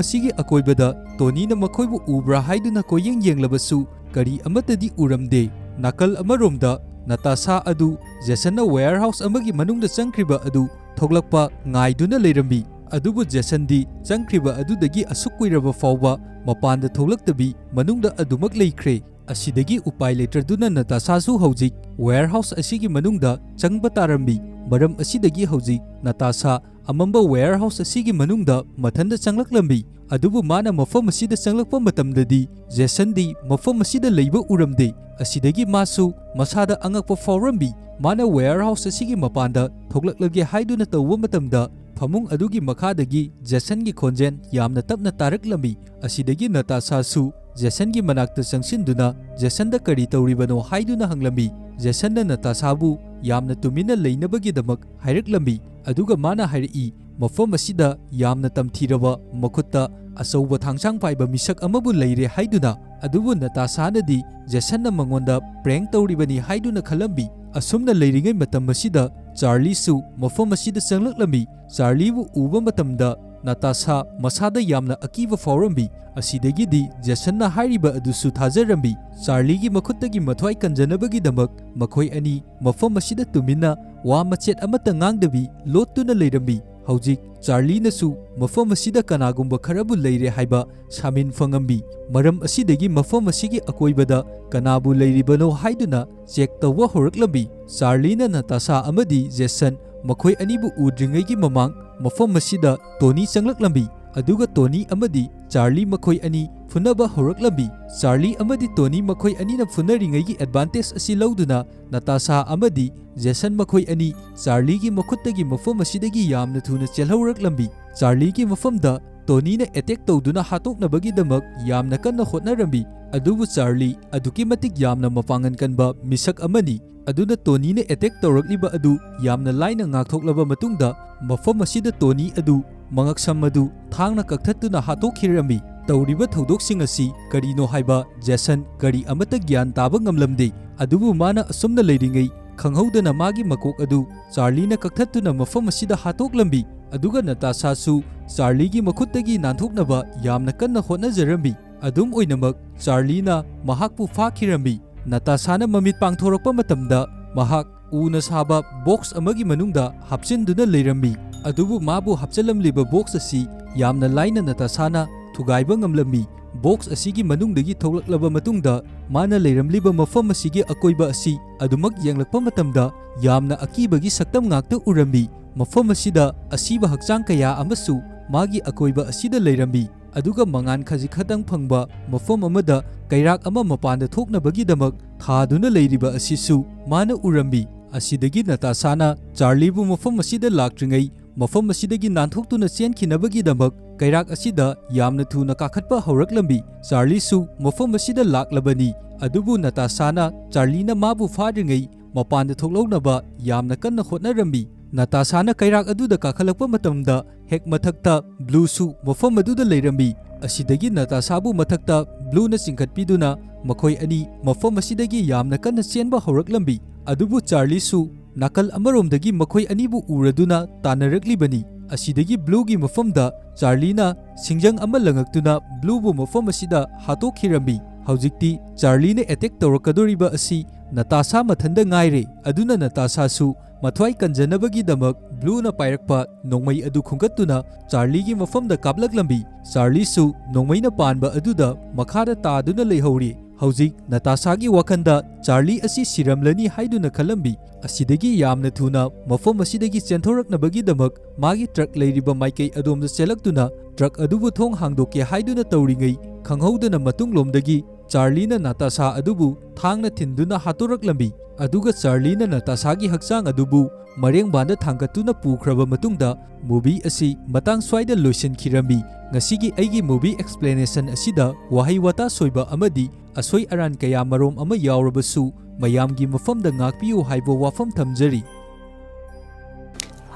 ꯑꯁꯤꯒꯤ ꯑꯀꯣꯏꯕꯗ ꯇꯣꯅꯤꯅ ꯃꯈꯣꯏꯕꯨ ꯎꯕ꯭ꯔꯥ ꯍꯥꯏꯗꯨꯅ ꯀꯣꯏꯌꯦꯡ ꯌꯦꯡꯂꯕꯁꯨ ꯀꯔꯤ ꯑꯃꯠꯇꯗꯤ ꯎꯔꯝꯗꯦ꯫ ꯅꯥꯀꯜ ꯑꯃꯔꯣꯝꯗ ꯅꯇꯥꯁꯥ ꯑꯗꯨ ꯖꯦꯁꯟꯅ ꯋꯦꯌꯔꯍꯥꯎꯁ ꯑꯃꯒꯤ ꯃꯅꯨꯡꯗ ꯆꯪꯈ꯭ꯔꯤꯕ ꯑꯗꯨ ꯊꯣꯛꯂꯛꯄ ꯉꯥꯏꯗꯨꯅ ꯂꯩꯔꯝꯃꯤ꯫ ꯑꯗꯨꯕꯨ ꯖꯦꯁꯟꯗꯤ ꯆꯪꯈ꯭ꯔꯤꯕ ꯑꯗꯨꯗꯒꯤ ꯑꯁꯨꯛ ꯀꯨꯏꯔꯕ ꯐꯥꯎꯕ ꯃꯄꯥꯟꯗ ꯊꯣꯛꯂꯛꯇꯕꯤ ꯃꯅꯨꯡꯗ ꯑꯗꯨꯃꯛ ꯂꯩꯈ꯭ꯔꯦ꯫ ꯑꯁꯤꯗꯒꯤ ꯎꯄꯥꯏ ꯂꯩꯇ꯭ꯔꯗꯨꯅ ꯅꯇꯥꯁꯥꯁꯨ ꯍꯧꯖꯤꯛ ꯋꯦꯌꯔꯍꯥꯎꯁ ꯑꯁꯤꯒꯤ ꯃꯅꯨꯡꯗ ꯆꯪꯕ ꯇꯥꯔꯝꯃꯤ꯫ ꯃꯔꯝ ꯑꯁꯤꯗꯒꯤ ꯍꯧꯖꯤꯛ ꯅꯇꯥꯁꯥ ꯑꯃꯝꯕ ꯋꯦꯌꯔꯍꯥꯎꯁ ꯑꯁꯤꯒꯤ ꯃꯅꯨꯡꯗ ꯃꯊꯟꯇ ꯆꯪꯂꯛꯂꯝꯃꯤ꯫ ꯑꯗꯨꯕꯨ ꯃꯥꯅ ꯃꯐꯝ ꯑꯁꯤꯗ ꯆꯪꯂꯛꯄ ꯃꯇꯝꯗꯗꯤ ꯖꯦꯁꯟꯗꯤ ꯃꯐꯝ ꯑꯁꯤꯗ ꯂꯩꯕ ꯎꯔꯝꯗꯦ꯫ ꯑꯁꯤꯗꯒꯤ ꯃꯥꯁꯨ ꯃꯁꯥꯗ ꯑꯉꯛꯄ ꯐꯥꯎꯔꯝꯃꯤ꯫ ꯃꯥꯅ ꯋꯦꯌꯔꯍꯥꯎꯁ ꯑꯁꯤꯒꯤ ꯃꯄꯥꯟꯗ ꯊꯣꯛꯂꯛꯂꯒꯦ ꯍꯥꯏꯗꯨꯅ ꯇꯧꯕ ꯃꯇꯝꯗ ꯐꯃꯨꯡ ꯑꯗꯨꯒꯤ ꯃꯈꯥꯗꯒꯤ ꯖꯦꯁꯟꯒꯤ ꯈꯣꯟꯖꯦꯜ ꯌꯥꯝꯅ ꯇꯞꯅ ꯇꯥꯔꯛꯂꯝꯃꯤ꯫ ꯑꯁꯤꯗꯒꯤ ꯅꯇꯥꯁꯥꯁꯨ ꯖꯦꯁꯟꯒꯤ ꯃꯅꯥꯛꯇ ꯆꯪꯁꯤꯟꯗꯨꯅ ꯖꯦꯁꯟꯗ ꯀꯔꯤ ꯇꯧꯔꯤꯕꯅꯣ ꯍꯥꯏꯗꯨꯅ ꯍꯪꯂꯝꯃꯤ꯫ ꯖꯦꯁꯟꯅ ꯅꯇꯥꯁꯥꯕꯨ ꯌꯥꯝꯅ ꯇꯨꯃꯤꯟꯅ ꯂꯩꯅꯕꯒꯤꯗꯃꯛ ꯍꯥꯏꯔꯛꯂꯝꯃꯤ, ꯑꯗꯨꯒ ꯃꯥꯅ ꯍꯥꯏꯔꯛꯏ, ꯃꯐꯝ ꯑꯁꯤꯗ ꯌꯥꯝꯅ ꯇꯝꯊꯤꯔꯕ, ꯃꯈꯨꯠꯇ ꯑꯆꯧꯕ ꯊꯥꯡꯁꯥꯡ ꯄꯥꯏꯕ ꯃꯤꯁꯛ ꯑꯃꯕꯨ ꯂꯩꯔꯦ ꯍꯥꯏꯗꯨꯅ꯫ ꯑꯗꯨꯕꯨ ꯅꯇꯥꯁꯥꯅꯗꯤ ꯖꯦꯁꯟꯅ ꯃꯉꯣꯟꯗ ꯄ꯭ꯔꯦꯡ ꯇꯧꯔꯤꯕꯅꯤ ꯍꯥꯏꯗꯨꯅ ꯈꯜꯂꯝꯃꯤ꯫ ꯑꯁꯨꯝꯅ ꯂꯩꯔꯤꯉꯩ ꯃꯇꯝ ꯑꯁꯤꯗ ꯆꯥꯔꯂꯤꯁꯨ ꯃꯐꯝ ꯑꯁꯤꯗ ꯆꯪꯂꯛꯂꯝꯃꯤ꯫ ꯆꯥꯔꯂꯤꯕꯨ ꯎꯕ ꯃꯇꯝꯗ ꯅꯇꯥꯁꯥ ꯃꯁꯥꯗ ꯌꯥꯝꯅ ꯑꯀꯤꯕ ꯐꯥꯎꯔꯝꯃꯤ꯫ ꯑꯁꯤꯗꯒꯤꯗꯤ ꯖꯦꯁꯟꯅ ꯍꯥꯏꯔꯤꯕ ꯑꯗꯨꯁꯨ ꯊꯥꯖꯔꯝꯃꯤ꯫ ꯆꯥꯔꯂꯤꯒꯤ ꯃꯈꯨꯠꯇꯒꯤ ꯃꯊ꯭ꯋꯥꯏ ꯀꯟꯖꯅꯕꯒꯤꯗꯃꯛ ꯃꯈꯣꯏ ꯑꯅꯤ ꯃꯐꯝ ꯑꯁꯤꯗ ꯇꯨꯃꯤꯟꯅ ꯋꯥ ꯃꯆꯦꯠ ꯑꯃꯠꯇ ꯉꯥꯡꯗꯕꯤ ꯂꯣꯠꯇꯨꯅ ꯂꯩꯔꯝꯃꯤ꯫ ꯍꯧꯖꯤꯛ ꯆꯥꯔꯂꯤꯅꯁꯨ ꯃꯐꯝ ꯑꯁꯤꯗ ꯀꯅꯥꯒꯨꯝꯕ ꯈꯔꯕꯨ ꯂꯩꯔꯦ ꯍꯥꯏꯕ ꯁꯥꯃꯤꯟ ꯐꯪꯉꯝꯃꯤ꯫ ꯃꯔꯝ ꯑꯁꯤꯗꯒꯤ ꯃꯐꯝ ꯑꯁꯤꯒꯤ ꯑꯀꯣꯏꯕꯗ ꯀꯅꯥꯕꯨ ꯂꯩꯔꯤꯕꯅꯣ ꯍꯥꯏꯗꯨꯅ ꯆꯦꯛ ꯇꯧꯕ ꯍꯧꯔꯛꯂꯝꯃꯤ꯫ ꯆꯥꯔꯂꯤꯅ ꯅꯇꯥꯁꯥ ꯑꯃꯗꯤ ꯖꯦꯁꯟ ꯃꯈꯣꯏ ꯑꯅꯤꯕꯨ ꯎꯗ꯭ꯔꯤꯉꯩꯒꯤ ꯃꯃꯥꯡ ꯃꯐꯝ ꯑꯁꯤꯗ ꯇꯣꯅꯤ ꯆꯪꯂꯛꯂꯝꯃꯤ, ꯑꯗꯨꯒ ꯇꯣꯅꯤ ꯑꯃꯗꯤ ꯆꯥꯔꯂꯤ ꯃꯈꯣꯏ ꯑꯅꯤ ꯐꯨꯅꯕ ꯍꯧꯔꯛꯂꯝꯃꯤ꯫ ꯆꯥꯔꯂꯤ ꯑꯃꯗꯤ ꯇꯣꯅꯤ ꯃꯈꯣꯏ ꯑꯅꯤꯅ ꯐꯨꯅꯔꯤꯉꯩꯒꯤ ꯑꯦꯗꯚꯥꯟꯇꯦꯖ ꯑꯁꯤ ꯂꯧꯗꯨꯅ ꯅꯇꯥꯁꯥ ꯑꯃꯗꯤ ꯖꯦꯁꯟ ꯃꯈꯣꯏ ꯑꯅꯤ ꯆꯥꯔꯂꯤꯒꯤ ꯃꯈꯨꯠꯇꯒꯤ ꯃꯐꯝ ꯑꯁꯤꯗꯒꯤ ꯌꯥꯝꯅ ꯊꯨꯅ ꯆꯦꯜꯍꯧꯔꯛꯂꯝꯃꯤ꯫ ꯆꯥꯔꯂꯤꯒꯤ ꯃꯐꯝꯗ ꯇꯣꯅꯤꯅ ꯑꯦꯇꯦꯛ ꯇꯧꯗꯨꯅ ꯍꯥꯠꯇꯣꯛꯅꯕꯒꯤꯗꯃꯛ ꯌꯥꯝꯅ ꯀꯟꯅ ꯍꯣꯠꯅꯔꯝꯃꯤ, ꯑꯗꯨꯕꯨ ꯆꯥꯔꯂꯤ ꯑꯗꯨꯛꯀꯤ ꯃꯇꯤꯛ ꯌꯥꯝꯅ ꯃꯄꯥꯡꯒꯜ ꯀꯟꯕ ꯃꯤꯁꯛ ꯑꯃꯅꯤ꯫ ꯑꯗꯨꯅ ꯇꯣꯅꯤꯅ ꯑꯦꯇꯦꯛ ꯇꯧꯔꯛꯂꯤꯕ ꯑꯗꯨ ꯌꯥꯝꯅ ꯂꯥꯏꯅ ꯉꯥꯛꯊꯣꯛꯂꯕ ꯃꯇꯨꯡꯗ ꯃꯐꯝ ꯑꯁꯤꯗ ꯇꯣꯅꯤ ꯑꯗꯨ ꯃꯉꯛꯁꯝ ꯑꯗꯨ ꯊꯥꯡꯅ ꯀꯛꯊꯠꯇꯨꯅ ꯍꯥꯠꯇꯣꯛꯈꯤꯔꯝꯃꯤ꯫ ꯇꯧꯔꯤꯕ ꯊꯧꯗꯣꯛꯁꯤꯡ ꯑꯁꯤ ꯀꯔꯤꯅꯣ ꯍꯥꯏꯕ ꯖꯦꯁꯟ ꯀꯔꯤ ꯑꯃꯠꯇ ꯒ꯭ꯌꯥꯟ ꯇꯥꯕ ꯉꯝꯂꯝꯗꯦ꯫ ꯑꯗꯨꯕꯨ ꯃꯥꯅ ꯑꯁꯨꯝꯅ ꯂꯩꯔꯤꯉꯩ ꯈꯪꯍꯧꯗꯅ ꯃꯥꯒꯤ ꯃꯀꯣꯛ ꯑꯗꯨ ꯆꯥꯔꯂꯤꯅ ꯀꯛꯊꯠꯇꯨꯅ ꯃꯐꯝ ꯑꯁꯤꯗ ꯍꯥꯠꯇꯣꯛꯂꯝꯃꯤ꯫ ꯑꯗꯨꯒ ꯅꯇꯥꯁꯥꯁꯨ ꯆꯥꯔꯂꯤꯒꯤ ꯃꯈꯨꯠꯇꯒꯤ ꯅꯥꯟꯊꯣꯛꯅꯕ ꯌꯥꯝꯅ ꯀꯟꯅ ꯍꯣꯠꯅꯖꯔꯝꯃꯤ꯫ ꯑꯗꯨꯝ ꯑꯣꯏꯅꯃꯛ ꯆꯥꯔꯂꯤꯅ ꯃꯍꯥꯛꯄꯨ ꯐꯥꯈꯤꯔꯝꯃꯤ꯫ ꯅꯇꯥꯁꯥꯅ ꯃꯃꯤꯠ ꯄꯥꯡꯊꯣꯔꯛꯄ ꯃꯇꯝꯗ ꯃꯍꯥꯛ ꯎꯅ ꯁꯥꯕ ꯕꯣꯛꯁ ꯑꯃꯒꯤ ꯃꯅꯨꯡꯗ ꯍꯥꯞꯆꯤꯟꯗꯨꯅ ꯂꯩꯔꯝꯃꯤ꯫ ꯑꯗꯨꯕꯨ ꯃꯥꯕꯨ ꯍꯥꯞꯆꯤꯜꯂꯝꯂꯤꯕ ꯕꯣꯛꯁ ꯑꯁꯤ ꯌꯥꯝꯅ ꯂꯥꯏꯅ ꯅꯇꯥꯁꯥꯅ ꯊꯨꯒꯥꯏꯕ ꯉꯝꯂꯝꯃꯤ꯫ ꯕꯣꯛꯁ ꯑꯁꯤꯒꯤ ꯃꯅꯨꯡꯗꯒꯤ ꯊꯣꯛꯂꯛꯂꯕ ꯃꯇꯨꯡꯗ ꯃꯥꯅ ꯂꯩꯔꯝꯂꯤꯕ ꯃꯐꯝ ꯑꯁꯤꯒꯤ ꯑꯀꯣꯏꯕ ꯑꯁꯤ ꯑꯗꯨꯃꯛ ꯌꯦꯡꯂꯛꯄ ꯃꯇꯝꯗ ꯌꯥꯝꯅ ꯑꯀꯤꯕꯒꯤ ꯁꯛꯇꯝ ꯉꯥꯛꯇ ꯎꯔꯝꯃꯤ꯫ ꯃꯐꯝ ꯑꯁꯤꯗ ꯑꯁꯤꯕ ꯍꯛꯆꯥꯡ ꯀꯌꯥ ꯑꯃꯁꯨ ꯃꯥꯒꯤ ꯑꯀꯣꯏꯕ ꯑꯁꯤꯗ ꯂꯩꯔꯝꯃꯤ꯫ ꯑꯗꯨꯒ ꯃꯉꯥꯟ ꯈꯖꯤꯛ ꯈꯛꯇꯪ ꯐꯪꯕ ꯃꯐꯝ ꯑꯃꯗ ꯀꯩꯔꯥꯛ ꯑꯃ ꯃꯄꯥꯟꯗ ꯊꯣꯛꯅꯕꯒꯤꯗꯃꯛ ꯊꯥꯗꯨꯅ ꯂꯩꯔꯤꯕ ꯑꯁꯤꯁꯨ ꯃꯥꯅ ꯎꯔꯝꯃꯤ꯫ ꯑꯁꯤꯗꯒꯤ ꯅꯇꯥꯁꯥꯅ ꯆꯥꯔꯂꯤꯕꯨ ꯃꯐꯝ ꯑꯁꯤꯗ ꯂꯥꯛꯇ꯭ꯔꯤꯉꯩ ꯃꯐꯝ ꯑꯁꯤꯗꯒꯤ ꯅꯥꯟꯊꯣꯛꯇꯨꯅ ꯆꯦꯟꯈꯤꯅꯕꯒꯤꯗꯃꯛ ꯀꯩꯔꯥꯛ ꯑꯁꯤꯗ ꯌꯥꯝꯅ ꯊꯨꯅ ꯀꯥꯈꯠꯄ ꯍꯧꯔꯛꯂꯝꯃꯤ꯫ ꯆꯥꯔꯂꯤꯁꯨ ꯃꯐꯝ ꯑꯁꯤꯗ ꯂꯥꯛꯂꯕꯅꯤ, ꯑꯗꯨꯕꯨ ꯅꯇꯥꯁꯥꯅ ꯆꯥꯔꯂꯤꯅ ꯃꯥꯕꯨ ꯐꯥꯗ꯭ꯔꯤꯉꯩ ꯃꯄꯥꯟꯗ ꯊꯣꯛꯂꯧꯅꯕ ꯌꯥꯝꯅ ꯀꯟꯅ ꯍꯣꯠꯅꯔꯝꯃꯤ꯫ ꯅꯇꯥꯁꯥꯅ ꯀꯩꯔꯥꯛ ꯑꯗꯨꯗ ꯀꯥꯈꯠꯂꯛꯄ ꯃꯇꯝꯗ ꯍꯦꯛ ꯃꯊꯛꯇ ꯕ꯭ꯂꯨꯁꯨ ꯃꯐꯝ ꯑꯗꯨꯗ ꯂꯩꯔꯝꯃꯤ꯫ ꯑꯁꯤꯗꯒꯤ ꯅꯇꯥꯁꯥꯕꯨ ꯃꯊꯛꯇ ꯕ꯭ꯂꯨꯅ ꯆꯤꯡꯈꯠꯄꯤꯗꯨꯅ ꯃꯈꯣꯏ ꯑꯅꯤ ꯃꯐꯝ ꯑꯁꯤꯗꯒꯤ ꯌꯥꯝꯅ ꯀꯟꯅ ꯆꯦꯟꯕ ꯍꯧꯔꯛꯂꯝꯃꯤ꯫ ꯑꯗꯨꯕꯨ ꯆꯥꯔꯂꯤꯁꯨ ꯅꯥꯀꯜ ꯑꯃꯔꯣꯝꯗꯒꯤ ꯃꯈꯣꯏ ꯑꯅꯤꯕꯨ ꯎꯔꯗꯨꯅ ꯇꯥꯟꯅꯔꯛꯂꯤꯕꯅꯤ꯫ ꯑꯁꯤꯗꯒꯤ ꯕ꯭ꯂꯨꯒꯤ ꯃꯐꯝꯗ ꯆꯥꯔꯂꯤꯅ ꯁꯤꯡꯖꯪ ꯑꯃ ꯂꯪꯉꯛꯇꯨꯅ ꯕ꯭ꯂꯨꯕꯨ ꯃꯐꯝ ꯑꯁꯤꯗ ꯍꯥꯠꯇꯣꯛꯈꯤꯔꯝꯃꯤ꯫ ꯍꯧꯖꯤꯛꯇꯤ ꯆꯥꯔꯂꯤꯅ ꯑꯦꯇꯦꯛ ꯇꯧꯔꯛꯀꯗꯧꯔꯤꯕ ꯑꯁꯤ ꯅꯇꯥꯁꯥ ꯃꯊꯟꯗ ꯉꯥꯏꯔꯦ꯫ ꯑꯗꯨꯅ ꯅꯇꯥꯁꯥꯁꯨ ꯃꯊ꯭ꯋꯥꯏ ꯀꯟꯖꯅꯕꯒꯤꯗꯃꯛ ꯕ꯭ꯂꯨꯅ ꯄꯥꯏꯔꯛꯄ ꯅꯣꯡꯃꯩ ꯑꯗꯨ ꯈꯨꯟꯒꯠꯇꯨꯅ ꯆꯥꯔꯂꯤꯒꯤ ꯃꯐꯝꯗ ꯀꯥꯞꯂꯛꯂꯝꯃꯤ꯫ ꯆꯥꯔꯂꯤꯁꯨ ꯅꯣꯡꯃꯩꯅ ꯄꯥꯟꯕ ꯑꯗꯨꯗ ꯃꯈꯥꯗ ꯇꯥꯗꯨꯅ ꯂꯩꯍꯧꯔꯤ꯫ ꯍꯧꯖꯤꯛ ꯅꯇꯥꯁꯥꯒꯤ ꯋꯥꯈꯜꯗ ꯆꯥꯔꯂꯤ ꯑꯁꯤ ꯁꯤꯔꯝꯂꯅꯤ ꯍꯥꯏꯗꯨꯅ ꯈꯜꯂꯝꯃꯤ꯫ ꯑꯁꯤꯗꯒꯤ ꯌꯥꯝꯅ ꯊꯨꯅ ꯃꯐꯝ ꯑꯁꯤꯗꯒꯤ ꯆꯦꯟꯊꯣꯔꯛꯅꯕꯒꯤꯗꯃꯛ ꯃꯥꯒꯤ ꯇ꯭ꯔꯛ ꯂꯩꯔꯤꯕ ꯃꯥꯏꯀꯩ ꯑꯗꯣꯝꯗ ꯆꯦꯜꯂꯛꯇꯨꯅ ꯇ꯭ꯔꯛ ꯑꯗꯨꯕꯨ ꯊꯣꯡ ꯍꯥꯡꯗꯣꯛꯀꯦ ꯍꯥꯏꯗꯨꯅ ꯇꯧꯔꯤꯉꯩ, ꯈꯪꯍꯧꯗꯅ ꯃꯇꯨꯡꯂꯣꯝꯗꯒꯤ ꯆꯥꯔꯂꯤꯅ ꯅꯇꯥꯁꯥ ꯑꯗꯨꯕꯨ ꯊꯥꯡꯅ ꯊꯤꯟꯗꯨꯅ ꯍꯥꯠꯇꯣꯔꯛꯂꯝꯃꯤ꯫ ꯑꯗꯨꯒ ꯆꯥꯔꯂꯤꯅ ꯅꯇꯥꯁꯥꯒꯤ ꯍꯛꯆꯥꯡ ꯑꯗꯨꯕꯨ ꯃꯔꯦꯡꯕꯥꯟꯗ ꯊꯥꯡꯒꯠꯇꯨꯅ ꯄꯨꯈ꯭ꯔꯕ ꯃꯇꯨꯡꯗ movie ꯑꯁꯤ ꯃꯇꯥꯡ ꯁ꯭ꯋꯥꯏꯗ ꯂꯣꯏꯁꯤꯟꯈꯤꯔꯝꯃꯤ꯫ ꯉꯁꯤꯒꯤ ꯑꯩꯒꯤ movie explanation ꯑꯁꯤꯗ ꯋꯥꯍꯩ ꯋꯥꯇꯥ ꯁꯣꯏꯕ ꯑꯃꯗꯤ ꯑꯁꯣꯏ ꯑꯔꯥꯟ ꯀꯌꯥ ꯃꯔꯣꯝ ꯑꯃ ꯌꯥꯎꯔꯕꯁꯨ ꯃꯌꯥꯝꯒꯤ ꯃꯐꯝꯗ ꯉꯥꯛꯄꯤꯌꯨ ꯍꯥꯏꯕ ꯋꯥꯐꯝ ꯊꯝꯖꯔꯤ꯫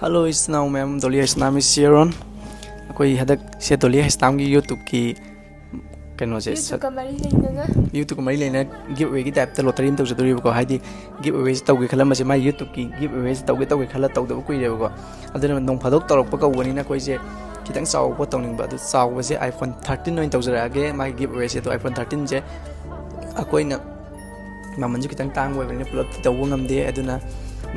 ꯍꯜꯂꯣ ꯏꯆꯤꯟ ꯏꯅꯥꯎ ꯃꯌꯥꯝ, ꯗꯣꯂꯤ ꯏꯁꯅꯥꯃꯤ ꯁꯤꯌꯔꯣꯟ꯫ ꯑꯩꯈꯣꯏ ꯍꯟꯗꯛꯁꯦ ꯗꯣꯂꯤ ꯍꯩꯁꯅꯥꯝꯒꯤ ꯌꯨꯇ꯭ꯌꯨꯕꯀꯤ ꯀꯩꯅꯣꯁꯦ ꯌꯨꯇ꯭ꯌꯨꯕꯀ ꯃꯔꯤ ꯂꯩꯅꯅ ꯌꯨꯇ꯭ꯌꯨꯕꯀ ꯃꯔꯤ ꯂꯩꯅ ꯒꯤꯐ ꯑꯋꯦꯒꯤ ꯇꯥꯏꯞꯇ ꯂꯣꯇꯔꯤ ꯑꯃ ꯇꯧꯖꯗꯣꯔꯤꯕꯀꯣ꯫ ꯍꯥꯏꯗꯤ ꯒꯤꯐ ꯑꯋꯦꯁꯦ ꯇꯧꯒꯦ ꯈꯜꯂꯝꯕꯁꯦ, ꯃꯥꯏ ꯌꯨꯇ꯭ꯌꯨꯕꯀꯤ ꯒꯤꯐ ꯑꯋꯦꯁꯦ ꯇꯧꯒꯦ ꯇꯧꯒꯦ ꯈꯜꯂ ꯇꯧꯗꯕ ꯀꯨꯏꯔꯦꯕꯀꯣ꯫ ꯑꯗꯨꯅ ꯅꯣꯡ ꯐꯥꯗꯣꯛ ꯇꯧꯔꯛꯄ ꯀꯧꯕꯅꯤꯅ ꯑꯩꯈꯣꯏꯁꯦ ꯈꯤꯇꯪ ꯆꯥꯎꯕ ꯄꯣꯠ ꯇꯧꯅꯤꯡꯕ꯫ ꯑꯗꯨ ꯆꯥꯎꯕꯁꯦ iPhone thirteen ꯑꯣꯏꯅ ꯇꯧꯖꯔꯛꯑꯒꯦ꯫ ꯃꯥꯒꯤ ꯒꯤꯐ ꯑꯋꯦꯁꯦ ꯑꯗꯣ iPhone thirteenꯁꯦ ꯑꯩꯈꯣꯏꯅ ꯃꯃꯜꯁꯨ ꯈꯤꯇꯪ ꯇꯥꯡꯕ ꯑꯣꯏꯕꯅꯤꯅ ꯄꯨꯂꯞꯇꯤ ꯇꯧꯕ ꯉꯝꯗꯦ꯫ ꯑꯗꯨꯅ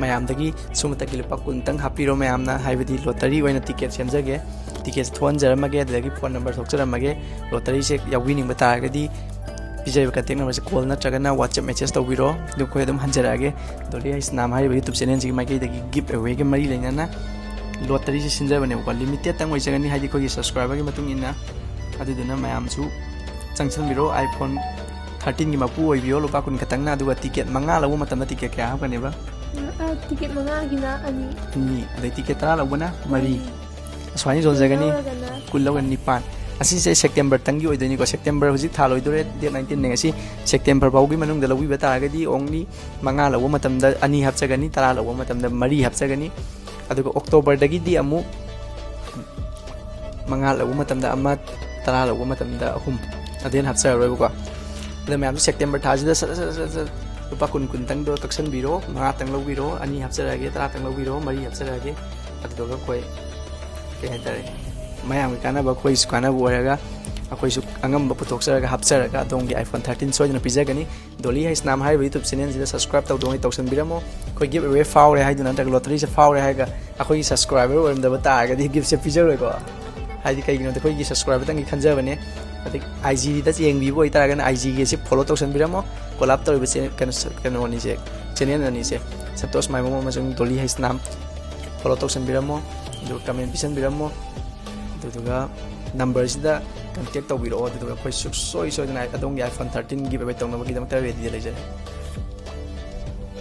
ꯃꯌꯥꯝꯗꯒꯤ ꯁꯨꯝ ꯃꯊꯛꯀꯤ ꯂꯨꯄꯥ ꯀꯨꯟꯇꯪ ꯍꯥꯞꯄꯤꯔꯣ ꯃꯌꯥꯝꯅ, ꯍꯥꯏꯕꯗꯤ ꯂꯣꯇꯔꯤ ꯑꯣꯏꯅ ꯇꯤꯀꯦꯠ ꯁꯦꯝꯖꯒꯦ꯫ ꯇꯤꯀꯦꯠꯁꯦ ꯊꯣꯛꯍꯟꯖꯔꯝꯃꯒꯦ, ꯑꯗꯨꯗꯒꯤ ꯐꯣꯟ ꯅꯝꯕꯔ ꯊꯣꯛꯆꯔꯝꯃꯒꯦ꯫ ꯂꯣꯇꯔꯤꯁꯦ ꯌꯥꯎꯕꯤꯅꯤꯡꯕ ꯇꯥꯔꯒꯗꯤ ꯄꯤꯖꯔꯤꯕ ꯀꯟꯇꯦꯛ ꯅꯝꯕꯔꯁꯦ ꯀꯣꯜ ꯅꯠꯇ꯭ꯔꯒꯅ WhatsApp ꯃꯦꯁꯦꯖ ꯇꯧꯕꯤꯔꯣ꯫ ꯑꯗꯨ ꯑꯩꯈꯣꯏ ꯑꯗꯨꯝ ꯍꯟꯖꯔꯛꯑꯒꯦ꯫ ꯗꯣꯂꯤ ꯍꯩꯁꯅꯥꯝ ꯍꯥꯏꯔꯤꯕ ꯌꯨꯇ꯭ꯌꯨꯕ ꯆꯦꯅꯦꯜꯁꯤꯒꯤ ꯃꯥꯏꯀꯩꯗꯒꯤ ꯒꯤꯐ ꯑꯋꯦꯒ ꯃꯔꯤ ꯂꯩꯅꯅ ꯂꯣꯇꯔꯤꯁꯦ ꯁꯤꯟꯖꯕꯅꯦꯕꯀꯣ꯫ ꯂꯤꯃꯤꯇꯦꯠꯇꯪ ꯑꯣꯏꯖꯒꯅꯤ, ꯍꯥꯏꯗꯤ ꯑꯩꯈꯣꯏꯒꯤ ꯁꯕꯁꯀ꯭ꯔꯥꯏꯕꯔꯒꯤ ꯃꯇꯨꯡ ꯏꯟꯅ꯫ ꯑꯗꯨꯗꯨꯅ ꯃꯌꯥꯝꯁꯨ ꯆꯪꯁꯟꯕꯤꯔꯣ꯫ iPhone thirteenꯒꯤ ꯃꯄꯨ ꯑꯣꯏꯕꯤꯌꯣ, ꯂꯨꯄꯥ ꯀꯨꯟ ꯈꯛꯇꯪꯅ꯫ ꯑꯗꯨꯒ ꯇꯤꯀꯦꯠ ꯃꯉꯥ ꯂꯧꯕ ꯃꯇꯝꯗ ꯇꯤꯀꯦꯠ ꯀꯌꯥ ꯍꯥꯞꯀꯅꯦꯕ? ꯇꯤꯀꯦꯠ ꯃꯉꯥꯒꯤꯅ ꯑꯅꯤ ꯑꯅꯤ, ꯑꯗꯩ ꯇꯤꯀꯦꯠ ꯇꯔꯥ ꯂꯧꯕꯅ ꯃꯔꯤ꯫ ꯑꯁꯨꯃꯥꯏꯅ ꯌꯣꯟꯖꯒꯅꯤ꯫ ꯂꯧꯔꯒꯅ ꯀꯨꯟ ꯂꯧꯒꯅꯤ, ꯅꯤꯄꯥꯟ꯫ ꯑꯁꯤꯁꯦ ꯁꯦꯞꯇꯦꯝꯕꯔꯇꯪꯒꯤ ꯑꯣꯏꯗꯣꯏꯅꯤꯀꯣ꯫ ꯁꯦꯞꯇꯦꯝꯕꯔ ꯍꯧꯖꯤꯛ ꯊꯥ ꯂꯣꯏꯗꯣꯔꯦ, ꯗꯦꯠ ꯅꯥꯏꯟꯇꯤꯟꯅꯦ꯫ ꯑꯁꯤ ꯁꯦꯞꯇꯦꯝꯕꯔ ꯐꯥꯎꯒꯤ ꯃꯅꯨꯡꯗ ꯂꯧꯕꯤꯕ ꯇꯥꯔꯒꯗꯤ only ꯃꯉꯥ ꯂꯧꯕ ꯃꯇꯝꯗ ꯑꯅꯤ ꯍꯥꯞꯆꯒꯅꯤ, ꯇꯔꯥ ꯂꯧꯕ ꯃꯇꯝꯗ ꯃꯔꯤ ꯍꯥꯞꯆꯒꯅꯤ꯫ ꯑꯗꯨꯒ ꯑꯣꯛꯇꯣꯕꯔꯗꯒꯤꯗꯤ ꯑꯃꯨꯛ ꯃꯉꯥ ꯂꯧꯕ ꯃꯇꯝꯗ ꯑꯃ, ꯇꯔꯥ ꯂꯧꯕ ꯃꯇꯝꯗ ꯑꯍꯨꯝ, ꯑꯗꯨ ꯍꯦꯟꯅ ꯍꯥꯞꯆꯔꯔꯣꯏꯕꯀꯣ꯫ ꯑꯗꯣ ꯃꯌꯥꯝꯁꯨ ꯁꯦꯞꯇꯦꯝꯕꯔ ꯊꯥꯁꯤꯗ ꯁꯠ ꯁꯠ ꯁꯠ ꯁꯠ ꯂꯨꯄꯥ ꯀꯨꯟ, ꯀꯨꯟꯇꯪꯗꯣ ꯀꯛꯁꯟꯕꯤꯔꯣ, ꯃꯉꯥꯇꯪ ꯂꯧꯕꯤꯔꯣ, ꯑꯅꯤ ꯍꯥꯞꯆꯔꯛꯑꯒꯦ, ꯇꯔꯥꯇꯪ ꯂꯧꯕꯤꯔꯣ, ꯃꯔꯤ ꯍꯥꯞꯆꯔꯛꯑꯒꯦ꯫ ꯑꯗꯨꯗꯨꯒ ꯑꯩꯈꯣꯏ ꯀꯩ ꯍꯥꯏꯇꯥꯔꯦ, ꯃꯌꯥꯝꯒꯤ ꯀꯥꯟꯅꯕ, ꯑꯩꯈꯣꯏꯁꯨ ꯀꯥꯟꯅꯕ ꯑꯣꯏꯔꯒ, ꯑꯩꯈꯣꯏꯁꯨ ꯑꯉꯝꯕ ꯄꯨꯊꯣꯛꯆꯔꯒ ꯍꯥꯞꯆꯔꯒ ꯑꯗꯣꯝꯒꯤ iPhone thirteen ꯁꯣꯏꯗꯅ ꯄꯤꯖꯒꯅꯤ꯫ ꯗꯣꯂꯤ ꯍꯩꯁꯅꯥꯝ ꯍꯥꯏꯔꯤꯕ YouTube channelꯁꯤꯗ subscribe ꯇꯧꯗꯣꯡꯉꯩ ꯇꯧꯁꯟꯕꯤꯔꯝꯃꯣ꯫ ꯑꯩꯈꯣꯏ giveaway ꯐꯥꯎꯔꯦ ꯍꯥꯏꯗꯨꯅ ꯅꯠꯇ꯭ꯔꯒ lotteryꯁꯦ ꯐꯥꯎꯔꯦ ꯍꯥꯏꯔꯒ ꯑꯩꯈꯣꯏꯒꯤ subscriber ꯑꯣꯏꯔꯝꯗꯕ ꯇꯥꯔꯒꯗꯤ giftꯁꯦ ꯄꯤꯖꯔꯣꯏꯀꯣ꯫ ꯍꯥꯏꯗꯤ ꯀꯩꯒꯤꯅꯣꯗ ꯑꯩꯈꯣꯏꯒꯤ subscriberꯇꯪꯒꯤ ꯈꯟꯖꯕꯅꯦ꯫ ꯑꯗꯩ IGꯗ ꯌꯦꯡꯕꯤꯕ ꯑꯣꯏꯇꯥꯔꯒꯅ IGꯒꯤ ꯑꯁꯤ follow ꯇꯧꯁꯟꯕꯤꯔꯝꯃꯣ꯫ Collab ꯇꯧꯔꯤꯕ channel, ꯀꯩꯅꯣ, ꯀꯩꯅꯣ ꯑꯅꯤꯁꯦ, channel ꯑꯅꯤꯁꯦ, ꯁꯟꯇꯣꯁ ꯃꯥꯏꯕꯝ ꯑꯃꯁꯨꯡ ꯗꯣꯂꯤ ꯍꯩꯁꯅꯥꯝ follow ꯇꯧꯁꯟꯕꯤꯔꯝꯃꯣ꯫ ꯑꯗꯨꯒ comment ꯄꯤꯁꯟꯕꯤꯔꯝꯃꯣ꯫ ꯑꯗꯨꯗꯨꯒ numberꯁꯤꯗ contact ꯇꯧꯕꯤꯔꯛꯑꯣ꯫ ꯑꯗꯨꯗꯨꯒ ꯑꯩꯈꯣꯏ ꯁꯨꯡꯁꯣꯏ ꯁꯣꯏꯗꯅ ꯑꯗꯣꯝꯒꯤ iPhone thirteen giveaway ꯇꯧꯅꯕꯒꯤꯗꯃꯛꯇ readyꯗ ꯂꯩꯖꯔꯦ꯫